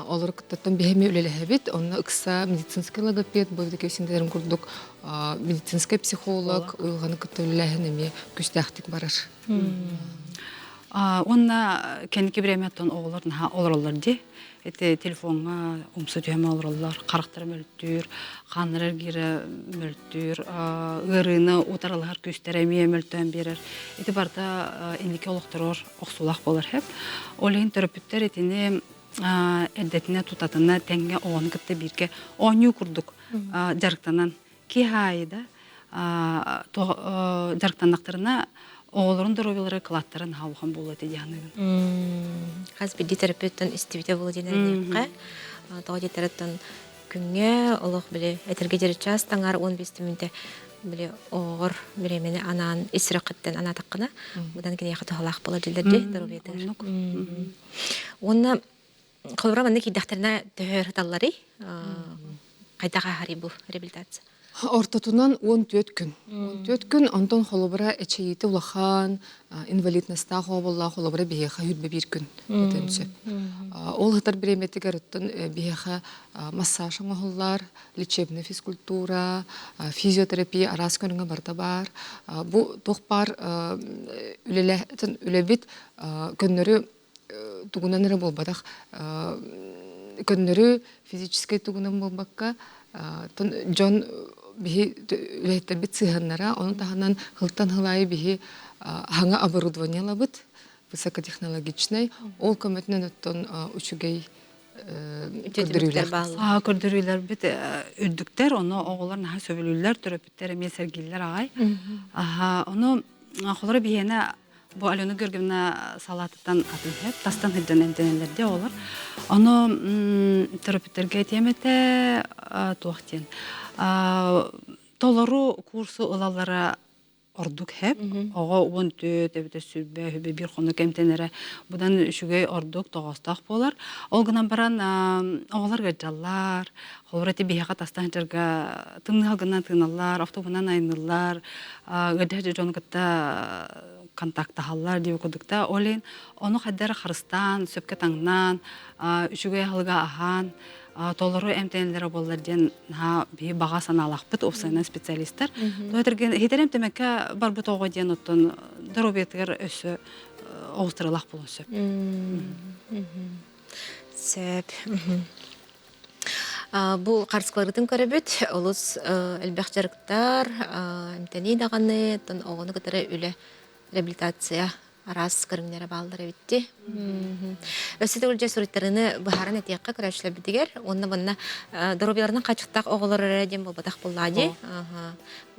Олор кыттаттан биһэми үлэлэһэбит. Онно ыкса медицинский логопед, бу кэпсинтэлэрин курдук медицинский психолог уйулҕаны кытта үлэлээһин эмиэ күстээхтик барар. Уонна кэнники бириэмэттэн оҕолор наһаа олороллор дии. Ити телефоҥҥа умса түһэн олороллор, харахтара мөлтүүр, хааннара эргиирэ мөлтүүр, ыарыыны утарылаһар күүстэрэ эмиэ мөлтөөн биэрэр. Ити барыта инники олохторугар охсуулаах буолар сөп. Ол иһин төрөппүттэр итини эрдэтинэ тутатына тэҥҥэ оҕону кытта бииргэ оонньуу курдук дьарыктанан киһи аайы да дьарыктаннахтарына оҕолорун доруобуйалара кылааттара наһаа улахан буолуо этэ дии саныыбын. Хас биирдии төрөппүттэн истибитэ буолуо диэн эрэниэххэ. Тоҕо диэтэриттэн күҥҥэ олох били этэргэ диэри час таҥар 15 мүнүүтэ били оҕоҕор бириэмэни анаан ис сүрэххиттэн анаатаххына быдан киниэхэ туһалаах буолар дьиллэр дии доруобуйатыгар. Уонна холобура манна киирдэхтэринэ төһө өр сыталларый? Хайдах ааһарый бу реабилитация? Ортотунан 14 күн. 14 күн, онтон холобура эчэйиитэ улахан, инвалидностаах оҕолоох холобура биһиэхэ 21 күн өтөн сөп. Ол сытар бириэмэтигэр оттон биһиэхэ массаж оҥоһуллар, лечебная физкультура, физиотерапия араас көрүҥэ барыта баар. Бу туох баар үлэбит көннөрү тугунан эрэ буолбатах көннөрү физическэй тугунан буолбакка дьон биһи үлэһиттэрбит сыһыаннара ону таһынан хылтан хылаайы биһи хаҥа оборудование ылабыт высокотехнологичнай ол көмөтүнэн оттон үчүгэй көрдөрүүлэр көрдөрүүлэрбит үрдүктэр ону оҕолор наһаа сөбүлүүллэр төрөппүттэр эмиэ сэргииллэр аҕай ону холоро биһиэнэ Бу Алена Георгиевна салаатыттан атын сөп, тастан сылдьан эмтэнэллэр дии оҕолор. Ону төрөппүттэргэ этиэм этэ туох диэн. Толору курсу ылаллара ордук хэп. Оҕо 14 эбэтэр 20 үбэ биир хонук эмтэнэрэ будан үчүгэй ордук тоҕоостоох буолар. Ол гынан баран оҕолор ыалдьаллар, холобура ити биһиэхэ тастан сылдьарга тымныы халгынан тыыналлар, автобуһунан айанныыллар, ыалдьар дьону кытта контактаһаллар диэбит курдук да ол иһин ону хайдах харыстаан сөпкө таҥнаан үчүгэй аһылыга аһаан толору эмтэнэллэрэ буоллар диэн наһаа биһи баҕа санаалаахпыт уопсайынан специалистар тоҕо хитэр эмтэмэккэ барбыт оҕо диэн оттон доруобуйатыгар өссө оҕустарылаах буолуон сөп сөп Бу харыскаларгытын көрөбүт, олус элбэх дьарыктар, эмтэнии даҕаны, оттон оҕону кытары үлэ, реабилитация араас көрүҥнэрэ бааллар эбитти. Өссө төгүл дьэ суруйтарыыны быһааран этиэххэ көрөөччүлэрбитигэр уонна манна доруобуйаларынан хааччахтаах оҕолор эрэ диэн буолбатах буоллаа дии.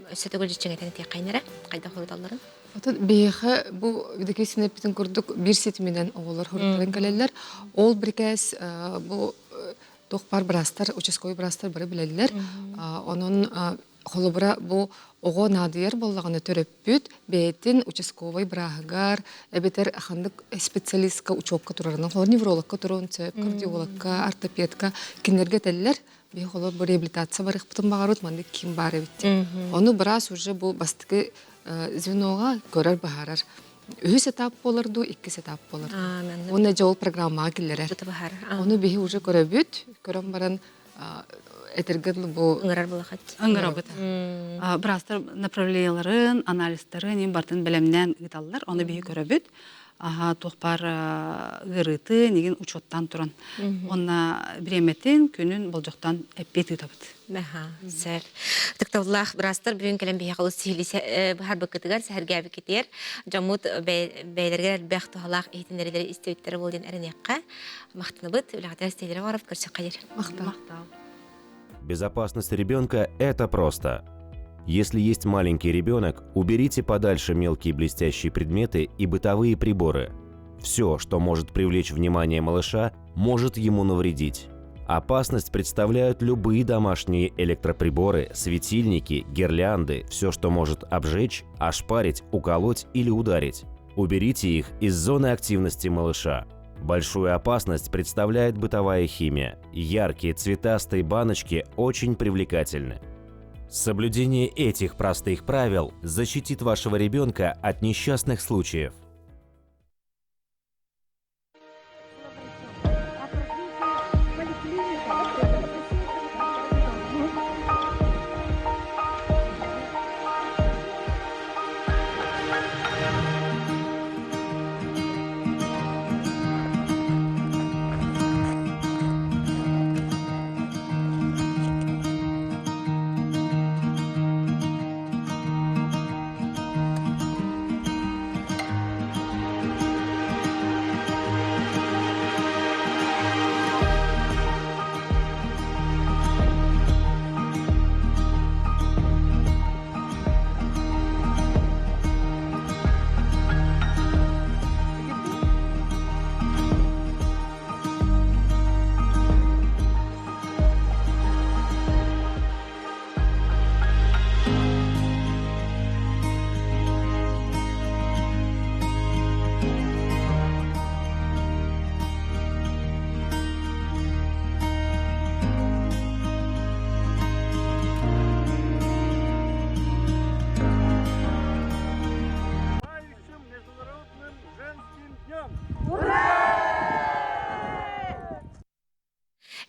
Өссө төгүл дьиҥэтэн этиэххэ эрэ хайдах хоруталларын. Отон биһиэхэ бу Евдокия эппитин курдук биир ситиминэн оҕолор хоруттаран кэлэллэр. Ол бирикээс бу туох баар быраастар, участковый быраастар бары билэллэр. Онон холобура бу оҕо наадыйар буоллаҕына төрөппүт бэйэтин участковай бырааһыгар эбэтэр ханнык специалистка учуокка турарынан холобур неврологка туруон сөп, кардиологка, ортопедка кинилэргэ этэллэр. Биһи холобур бу реабилитация барыахпытын баҕарабыт маннык ким баар эбит диэн. Ону быраас уже бу бастакы звеноҕа көрөр быһаарар. Үһүс этап буолар дуу, иккис этап буолар дуу. Уонна дьэ ол программаҕа киллэрэр. Ону биһи уже көрөбүт, көрөн баран этэргэ дылы бу ыҥырар булахат. Ыҥырабыт. Быраастар направлениеларын, анализтарын им бартын бэлэмнээн ыыталлар. Ону биһи көрөбүт. Аха туох баар ыарыытын игин учуоттаан туран. Уонна бириэмэтин, күнүн болдьохтоон эппиэт ыытабыт. Аха, сэр. Ытыктабыллаах быраастар бүгүн кэлэн биһиэхэ олус сиһилии быһаарбыккытыгар, сэһэргээбиккитигэр дьоммут бэйэлэригэр элбэх туһалаах иһитиннэриилэри истибиттэрэ буолуо диэн эрэниэххэ. Махтанабыт, үлэҕитигэр ситиһиилэри оҥоробут, көрсөххө диэри. Махтал. Безопасность ребенка – это просто. Если есть маленький ребенок, уберите подальше мелкие блестящие предметы и бытовые приборы. Все, что может привлечь внимание малыша, может ему навредить. Опасность представляют любые домашние электроприборы, светильники, гирлянды, все, что может обжечь, ошпарить, уколоть или ударить. Уберите их из зоны активности малыша. Большую опасность представляет бытовая химия. Яркие цветастые баночки очень привлекательны. Соблюдение этих простых правил защитит вашего ребенка от несчастных случаев.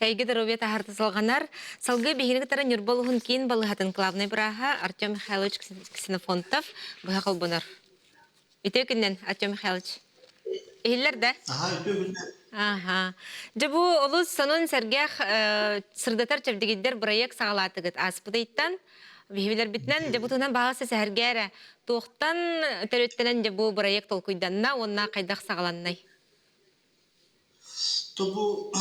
Эйгэ доруобуйа таһаарта салҕанар. Салгыы биһигини кытары Ньурба улууһун киин балыыһатын главнай бырааһа Артем Михайлович Ксенофонтов быһа холбонор. Үтүө күннэн, Артем Михайлович. Иһиллэр да? Аха, үтүө күннэн. Аха. Дьэ бу олус сонун сэргэх сырдатар чэбдигирдэр бырайыак саҕалаатыгыт ааспыт ыйтан. Биһибилэрбитинэн дьэ бу туһунан баҕасы сэһэргээ эрэ. Туохтан төрүттэнэн дьэ бу бырайыак толкуйданна уонна хайдах саҕаланнай? То бу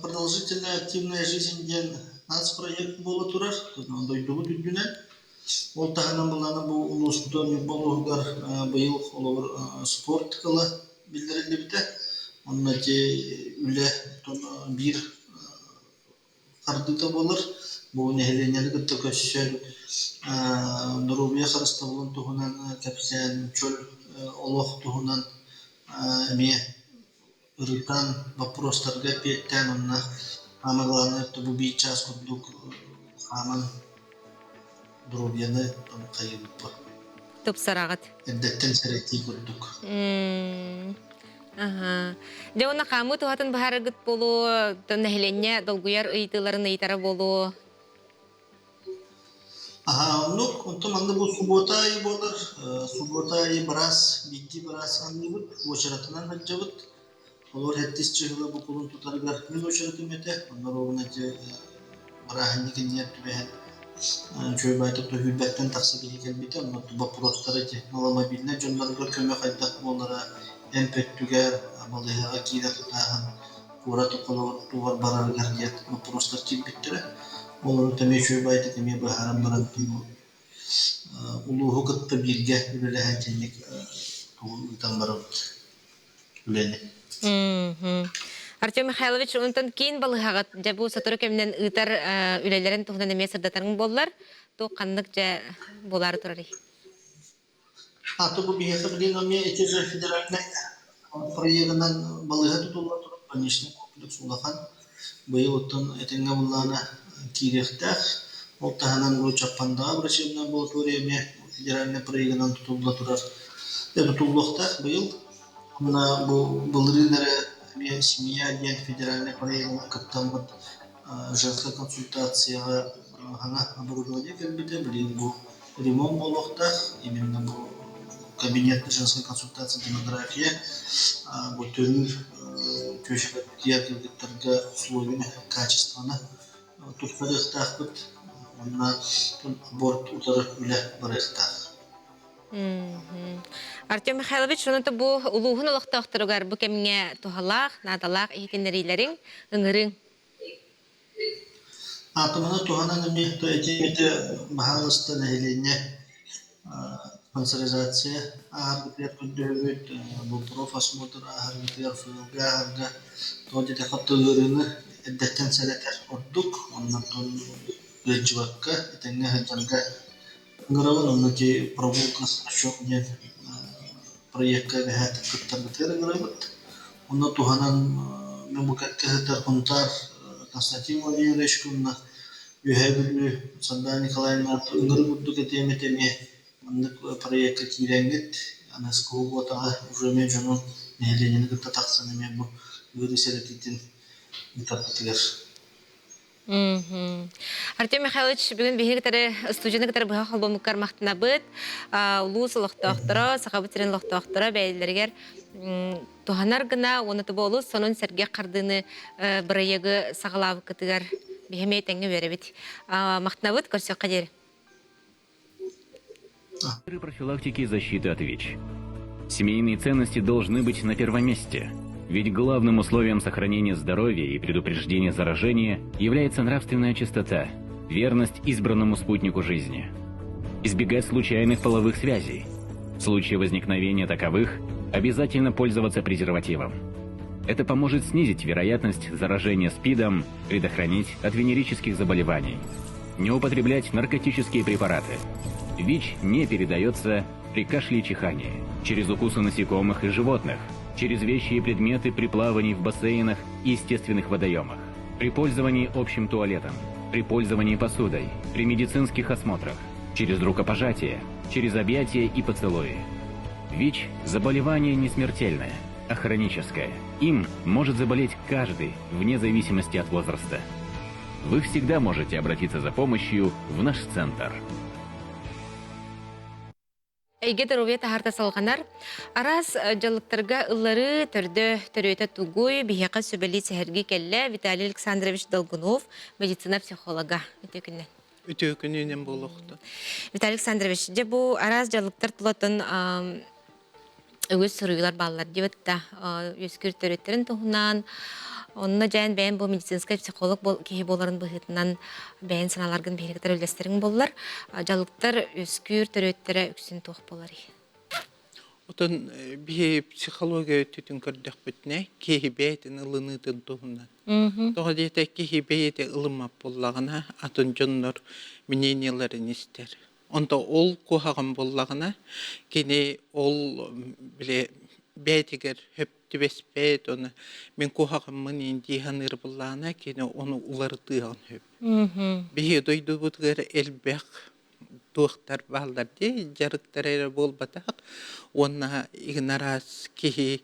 продолжительная активная жизнь диэн нацпроект буола турар, дойдубут үрдүнэн. Ол таһынан былаана бу улууспутугар Ньурба улууһугар быйыл холобур спорт кыла биллэриллибитэ. Онно ити үлэ биир хардыыта буолар. Бу нэһилиэнньэни кытта көрсөн, доруобуйа харыстабылын туһунан кэпсээн, чөл олох туһунан эмиэ ырытан, боппуруостарга эппиэттээн уонна самое главное бу биир чаас курдук хааман доруобуйаны хайыыбыппыт. Тупсараҕыт. Эрдэттэн сэрэтии курдук. Аха. Дьэ уонна хаамыы туһатын быһаараргыт буолуо, нэһилиэнньэ долгуйар ыйытыыларын ыйытара буолуо. Аһаа, оннук. Онтон манна бу субуота аайы буолар. Субуота аайы быраас, биирдии быраас аныыбыт, уочаратынан сылдьабыт. Олор сэттис чыһыла бу кулун тутарыгар мин уочаратым этэ. Онно ровно ити бырааһынньык иннигэр түбэһэн үчүгэй баайдык сүүрбэттэн тахса киһи кэлбитэ. Онно боппуруостара ити маломобильнай дьоннорго көмө хайдах буолара, эмп өттүгэр, балыыһаҕа киирэ сытааһын, куорат тугар барарыгар диэн боппуруостар киирбиттэрэ. Олору эмиэ үчүгэй баайдык эмиэ быһааран баран улууһу кытта бииргэ үлэлэһэн итинник тугу ыытан барабыт үлэни. Артем Михайлович, онтон киин балыһаҕыт дьэ бу сотору кэминэн ыытар үлэлэрин туһунан эмиэ сырдатарыҥ буоллар, туох ханнык дьэ буолаары турарый? А то бу биһиэхэ билигин эмиэ ити же федеральнай проегынан балыыһа тутулла турар больничный комплекс улахан. Быйыл оттон этэҥҥэ буллаҕына киириэхтээх. Ол таһынан бу Чаппандаҕа врачебная амбулатория эмиэ федеральнай проегынан тутулла турар. Тутуллуохтаах быйыл. Уонна бу былырыын эрэ эмиэ «Семья» диэн федеральнай проегынан кыттаммыт женскай консультацияҕа саҥа оборудование кэлбитэ. Билигин бу ремонт буолуохтаах. Именно бу кабинет женской консультации демография бу төрүүр түөшэлэрбитигэр кыргыттарга условияны качествоны тупсарыахтаахпыт уонна аборт утары үлэ барыахтаах. Артем Михайлович, онон бу улууһун олохтоохторугар бу кэмҥэ туһалаах, наадалаах иһитиннэриилэриҥ, ыҥырыҥ. Аатыманы туһанан эмиэ этиэмите баһаалыста нэһилиэнньэ спонсоризация ааһарбытыгар көрдөһөбүт, бу профосмотр ааһарбытыгар, ФЛГ ааһарга тоҕо диэтэххэ ыарыыны эрдэттэн сэрэтэр ордук, оннортон ыалдьыбакка этэҥҥэ сылдьарга ыҥырабын уонна ити прогулка с врачом диэн проекка эбэһээт кыттарбытыгар ыҥырабыт. Онно туһанан мен бу кэккэ сытар Хунтаар Константин Владимирович уонна Үөһээ Бүлүү Сардаана Николаевна ыҥырыы курдук этиэм этэ эмиэ маннык проекка киирэҥҥит аны буотаҕа уже эмиэ дьону нэһилиэнньэни кытта тахсан эмиэ бу ыарыы сэрэтиитин ыытарбытыгар. Артем Михайлович, бүгүн биһиги кытары студияны кытары быһа холбомуккар махтанабыт. Улуус олохтоохторо, Сахабыт сирин олохтоохторо бэйэлэригэр туһанар гына уонна тобу олус сонун сэргэх хардыыны бырайыагы саҕалаабыккытыгар биһи эмиэ тэҥҥэ үөрэбит. Махтанабыт, көрсүөххэ диэри. Профилактики и защиты от ВИЧ. Семейные ценности должны быть на первом месте. Ведь главным условием сохранения здоровья и предупреждения заражения является нравственная чистота, верность избранному спутнику жизни. Избегать случайных половых связей. В случае возникновения таковых обязательно пользоваться презервативом. Это поможет снизить вероятность заражения СПИДом, предохранить от венерических заболеваний. Не употреблять наркотические препараты. ВИЧ не передается при кашле и чихании, через укусы насекомых и животных, через вещи и предметы при плавании в бассейнах и естественных водоемах, при пользовании общим туалетом, при пользовании посудой, при медицинских осмотрах, через рукопожатие, через объятия и поцелуи. ВИЧ – заболевание не смертельное, а хроническое. Им может заболеть каждый, вне зависимости от возраста. Вы всегда можете обратиться за помощью в наш центр. Эйгэ доруобуйа таһаарта салҕанар. Араас дьаллыктарга ылларыы төрдө төрүөтэ тугуй, биһиэхэ сүбэлии сэһэргии кэллэ Виталий Александрович Долгунов, медицина психолога. Үтүө күннэн. Үтүө күнүнэн буолуохтун. Виталий Александрович, дьэ бу араас дьаллыктар тулатын үгүс суруйуулар бааллар диэбит да үөскүүр төрүттэрин туһунан онно дьээн бэйэм бу медицинскэй психолог киһи буоларын быһыытынан бэйэн санааларгын биһиги үллэстэриҥ буоллар дьалыктар үөскүүр төрүөттэрэ үксүн туох буоларый? Отон биһи психология өттүтүн көрдөхпүтүнэ киһи бэйэтин ылыныытын туһунан. Тоҕо диэтэ киһи бэйэтэ ылыммат буоллаҕына атын дьоннор мнениеларын истэр. Онто ол куһаҕан буоллаҕына, кини ол били бэйэтигэр сөп түбэспэт, оны мин куһаҕаммын дии саныыр буоллаҕына, кини ону уларытыаҕын сөп. Биһиги дойдубутугар элбэх туохтар бааллар дии, дьарыктар эрэ буолбатах. Уонна игнораас киһи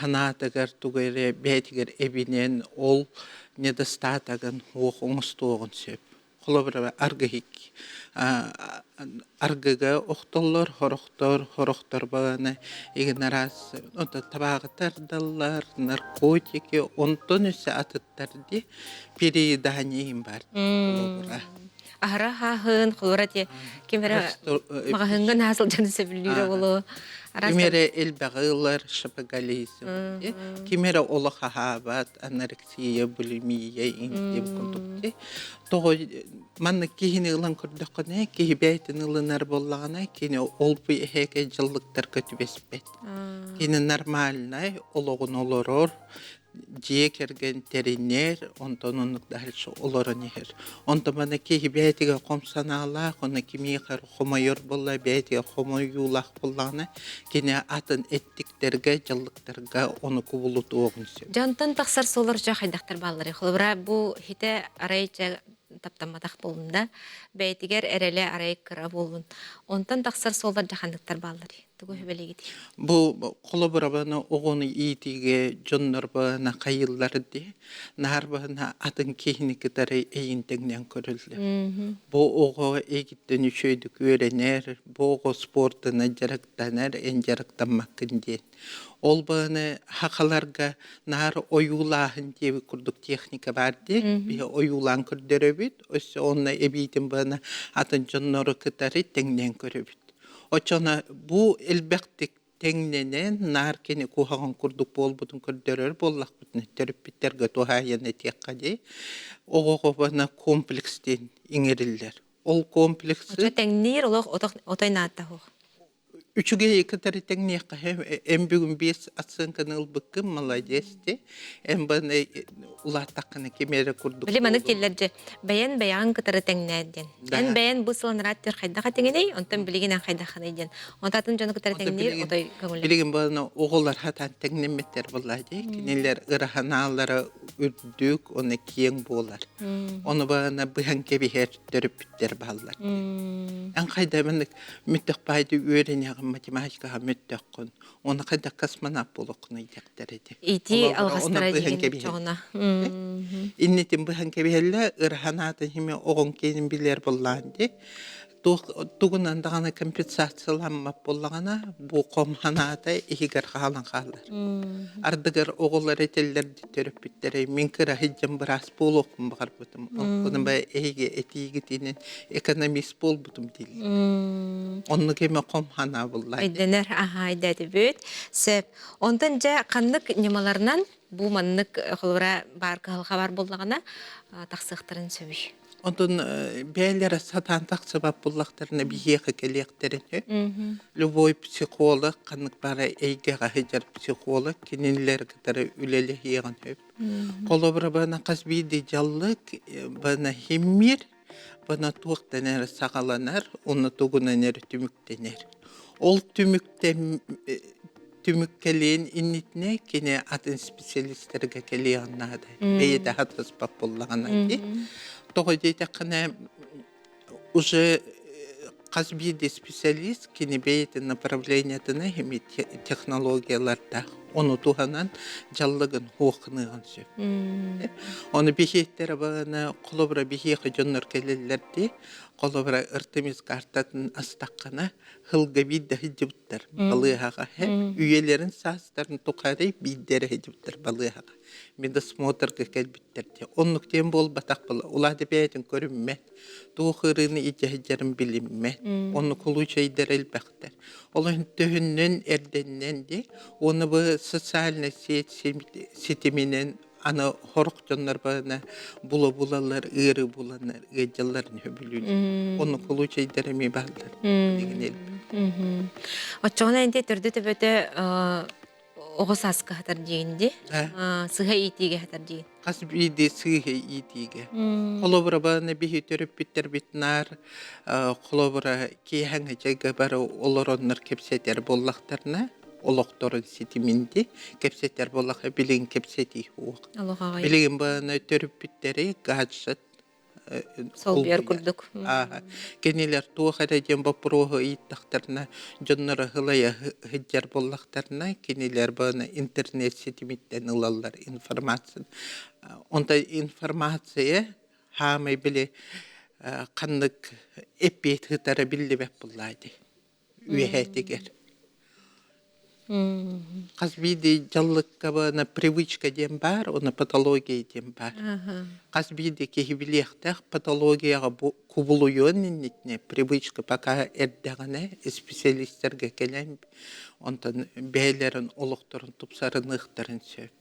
санаатыгар тугу эрэ бэйэтигэр эбинэн ол недостатогын уох оҥостуоҕун сөп. Холобура, аргыһык аргыга охтоллор, хорохтор, хорохтор баҕаны игин араас табааҕы тардаллар, наркотики, онтон өссө атыттар дии переедание иһин баар холобура. Аһара хааһын, холобура ти ким эрэ маҕаһыыҥҥа наһаа сылдьан сөбүлүүрэ буолуо. Ким эрэ элбэҕи ылар шопоголизм, ким эрэ олох аһаабат, анорексия, булимия диэн курдук дии. Тоҕо маннык киһини ылан көрдөххүнэ, киһи бэйэтин ылынар буоллаҕына, кини ол-бу эһээкэй дьаллыктарга түбэспэт. Кини нормальнай олоҕун олорор, дьиэ кэргэн тэринэр, онтон оннук дальше олорон иһэр. Онтон маны киһи бэйэтигэр хом санаалаах, ону кимиэхэ эрэ хомойор буолла, бэйэтигэр хомойуулаах буоллаҕына, кини атын эттиктэргэ, дьаллыктарга ону кубулутуоҕун сөп. Дьонтон тахсар суоллар дьэ хайдахтар баалларый? Холобура, бу хитэ арай дьэ таптамматах буоллун да, бэйэтигэр эрэлэ арай кыра буоллун. Онтон тахсар суоллар дьэ ханныктар баалларый? Тугу сүбэлиигит? Бу холобурабаны оҕону иитиигэ дьоннор баҕана хайыллар дии. Наар баҕана атын киһини кытары эйин тэҥнээн көрөллөр. Бу оҕо эйгиттэн үчүгэйдик үөрэнэр, бу оҕо спордунан дьарыктанар, эн дьарыктаммаккын диэн. Ол баҕана хахаларга наар ойуулааһын диэбит курдук техника баар дии. Биһи ойуулаан көрдөрөбүт, өссө онно эбиитин баҕана атын дьоннору кытары тэҥнээн көрөбүт. Оччоно бу элбэхтик тэҥнэнэн наар кини куһаҕан курдук буолбутун көрдөрөр буоллахпытына төрөппүттэргэ туһаайан этиэххэ дии оҕоҕо бана комплекс диэн иҥэриллэр. Ол комплексы Очо тэҥниир олох отой наата суох. Үчүгэй кытары тэҥниэххэ эн бүгүн биэс оценканы ылбыккын молодец дии эн баны улааттаххына ким эрэ курдук Били маннык дииллэр дьэ бэйэн бэйэҕин кытары тэҥнээр диэн. Эн бэйэн бу сылан ыраат хайдах этиҥиний, онтон билигин эн хайдаххыный диэн. Онтон атын дьону кытары тэҥниир отой көҥүллэммэт. Билигин баны оҕолор хатан тэҥнэммиттэр буоллаа дии. Кинилэр ыраһанаалара үрдүк, оны киэҥ буолар. Ону баҕана быһан кэбиһэр төрөппүттэр бааллар. Эн хайда маннык мүттэх баайды үөрэнэҕин математикаҕа мүттөххүн, оны хайдах космонавт буолуоххунуй диэхтэр ити. Ити алҕастара дьигин чоҕуна. Иннитин быһан кэбиһэллэ, ыраһанаатын химе оҕоҥ киэнин билэр буоллаан дии. Тугунан даҕаны компенсацияламмат буоллаҕына, бу хом ханаата иһигэр хаалан хаалар. Ардыгар оҕолор этэллэр төрөппүттэрэ мин кыра сылдьан быраас буолуохпун баҕарбытым. Онтон ба эһиги этиигитинэн экономист буолбутум дииллэр. Оннук эмэ хом санаа булла. Өйдөнөр, аха, өйдөөтүбүт. Сөп. Онтон дьэ ханнык ньымаларынан бу маннык холобура баар кыһалҕа бар буоллаҕына тахсыахтарын сөбүй? Онтон бэйэлэрэ сатаан тахсыбат буллахтарына биһиэхэ кэлиэхтэрин сөп. Любой психолог, ханнык баара эйгэҕэ сылдьар психолог кинилэр кытары үлэлэһиэҕин сөп. Холобура бана хас биирдии дьаллык бана химмир, бана туохтан эрэ саҕаланар, уонна тугунан эрэ түмүктэнэр. Ол түмүктэн түмүккэлиэн иннитинэ кини атын специалистарга кэлиэҕин наада. Бэйэтэ хатыспат буоллаҕына дии. Тоҕо диэтэххинэ уже хас биирдии специалист кини бэйэтин направлениетына эми технологиялардаах ону туһанан дьаллыгын хуохныаҕын сөп. Ону биһиэттэрэ баҕана холобура биһиэхэ дьоннор кэлэллэр дии. Холобура ыртымис картатын астаххына Һылга биирдэ сылдьыбыттар балыыһаҕа үйэлэрин саастарын тухары биирдэ эрэ сылдьыбыттар балыыһаҕа медосмотрга кэлбиттэр диye оннук диэн буолбатах була улаата бэйэтин көрүммэт туох ыарыыны илдьэ сылдьарын билиммэт оннук случайдар элбэхтэр ол иһин төһөннөн эрдэннэн дии уонна бу социальнай сеть ситиминэн аны хорох дьоннор баҕана була-булалар ыары буланнар ыалдьалларын сөбүлүүллэр. Оннук случайдар эмиэ бааллар. Билигин элбэх. Оччоҕуна инти төрдү төбөтө оҕо сааска хатар диигин дии. Сыһа иитиигэ хатар диигин. Хас биирдии сыыһа иитиигэ. Холобура баҕана биһи төрөппүттэрбит наар холобура киэһэҥ дьайга бары олороннор кэпсэтэр буоллахтарына олохторун ситиминди кэпсэтэр буоллаха билигин кэпсэтии суох. Билигин баҕана төрөппүттэри гаджет солбуйар курдук. Кинилэр туох эрэ диэн боппуруоһу ыйыттахтарына, дьонноро ылайа сылдьар буоллахтарына, кинилэр баҕана интернет ситимиттэн ылаллар информацияны. Онтон информация хаамай били ханнык эппиэт ыытара биллибэт буоллаа дии. Үөһээтигэр. Хас биирдии дьаллыкка бана привычка диэн баар, уонна патология диэн баар. Хас биирдии киһи билиэхтээх патологияҕа бу кубулуйуон иннитинэ привычка пока эрдэҕинэ исписэлиистэргэ кэлэн онтон бэйэлэрин олохторун тупсарыныахтарын сөп.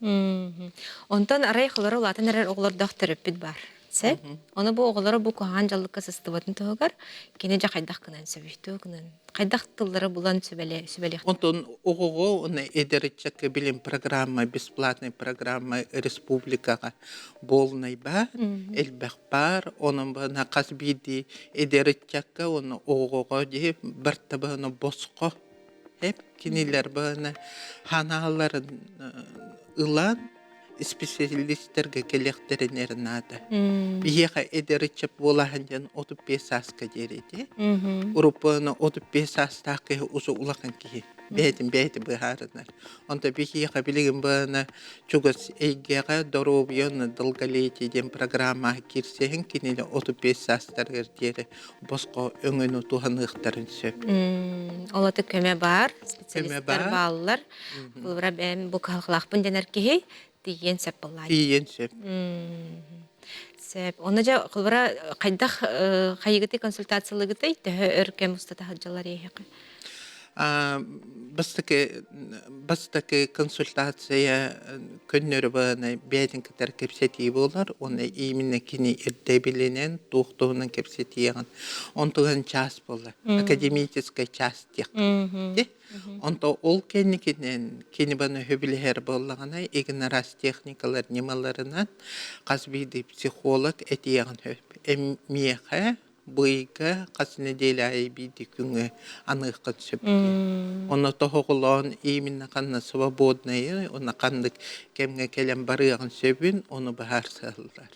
Онтон арай холоро улаатан эрэр оҕолордоох төрөппүт баар. Сөп. Ону бу оҕолоро бу куһаҕан дьаллыкка сыстыбатын туһугар кини дьэ хайдах гынан сөбүстүү гынан хайдах тыллары булан сүбэлэ сүбэлиэх. Онтон оҕоҕо уонна эдэр ыччакка билим программа бесплатный программа республикаҕа буолунай баар, элбэх баар. Онон бана хас биирдии эдэр ыччакка уонна оҕоҕо дии барта бана босхо хеп кинилэр бана ханааларын ылан. исписэлиистэргэ кэлиэхтэрин эрэ наада. Биһиэхэ эдэр ыччат буолаһын диэн 35 сааска диэри ити. Уруппуна 35 саастаах киһи усу улахан киһи. Бэйэтин бэйэтэ быһаарынар. Онто биһиэхэ билигин быһана чугас эйгэҕэ доруобуйа уонна долголетие диэн программаҕа киирсиһин кинини 35 саастарыгар диэри босхо өҥөнү туһаныахтарын сөп. Ол аты көмө баар, специалистар бааллар. Холобура бэйэм бу кыһалҕалаахпын дэнэр киһи тиийиэн сөп буоллаа. Тиийиэн сөп. Сөп. Онно дьэ холобура хайдах хайыгытый консультациялыгытый төһө өр кэм устата сылдьаллар эһиэхэ? Бастакы бастакы консультация көннөрү баҕана бэйэтин кытары кэпсэтии буолар уонна именно кини ирдэбилинэн туох туһунан кэпсэтиэҕин онтуган час буолар академическай час диэххэ Онто ол кэнникинэн кини баны сөбүлэһэр буоллаҕына игнорас техникалар ньымаларынан хас биирдии психолог этиэҕин сөп. Миэхэ быйга хас нэдиэлэ аайы биирдии күҥҥэ аныаххын сөп диэн. Онно тоһоҕолоон именно ханна свободнайы, уонна ханнык кэмҥэ кэлэн барыаҕын сөбүн ону быһаарсаллар.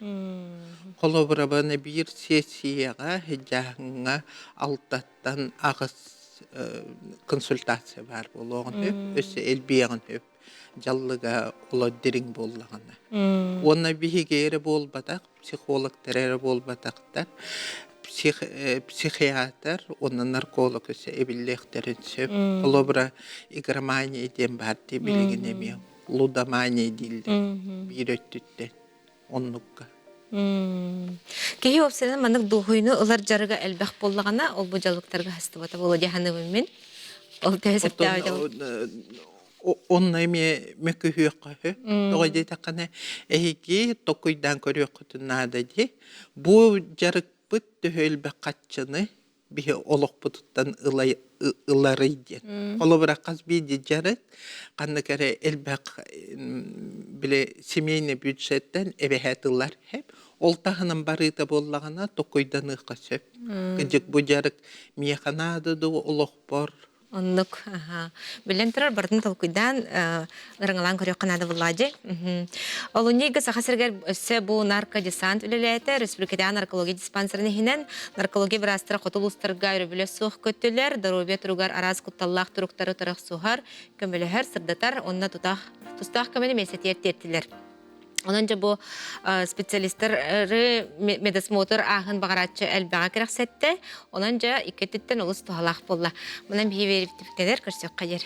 Холобура, баны биир сессияҕа дьааһыҥҥа алтаттан аҕыс консультация баар буолуоҕун сөп, өссө элбиэҕин сөп дьаллыга оло дириҥ буоллаҕына. Уонна биһиги эрэ буолбатах, психологтар эрэ буолбатахтар, психиатр уонна нарколог өссө эбиллиэхтэрин сөп. Холобура, игромания диэн баар дии билигин эмиэ лудомания дииллэр биир өттүттэн оннукка. Киһи уопсайынан маннык дуоһуйну ылар дьарыга элбэх буоллаҕына, ол бу дьаллыктарга хастыбата буолуо дии саныыбын мин. Ол төһө сөптөөх Онно эмиэ мөкүһүөххэ үһү. Тоҕо диэтэххинэ, эһиги токуйдаан көрүөххүтүн наада дии. Бу дьарыкпыт төһө элбэх хаччыны биһи олохпутуттан ыларый диэн. Холобура, хас биирдии дьарык ханнык эрэ элбэх били семейный бюджеттэн эбэһээт ылар хэп. Ол таһынан барыыта буоллаҕына токуйданыахха сөп. Кырдьык бу дьарык миэхэ наада дуу олохпор Оннук. Аха. Биллэн турар, барытын толкуйдаан, ырыҥалаан көрүөххэ наада буоллаҕа дии. Олунньуйга Саха сиригэр өссө бу наркодесант үлэлээтэ. Республикатааҕы наркология диспансерын иһинэн наркология быраастара хоту улуустарга өрөбүлэ суох көттүлэр. Доруобуйа туругар араас кутталлаах туруктары утары көмөлөһөр, сырдатар уонна тутаах тустаах көмөнү миэстэтигэр тиэртилэр. Онон дьэ бу специалистары медосмотр ааһын баҕарааччы элбэҕэ кэрэхсэттэ. Онон дьэ икки өттүттэн олус туһалаах буолла. Манан биһи биэрибиттэр көрсүөххэ диэри.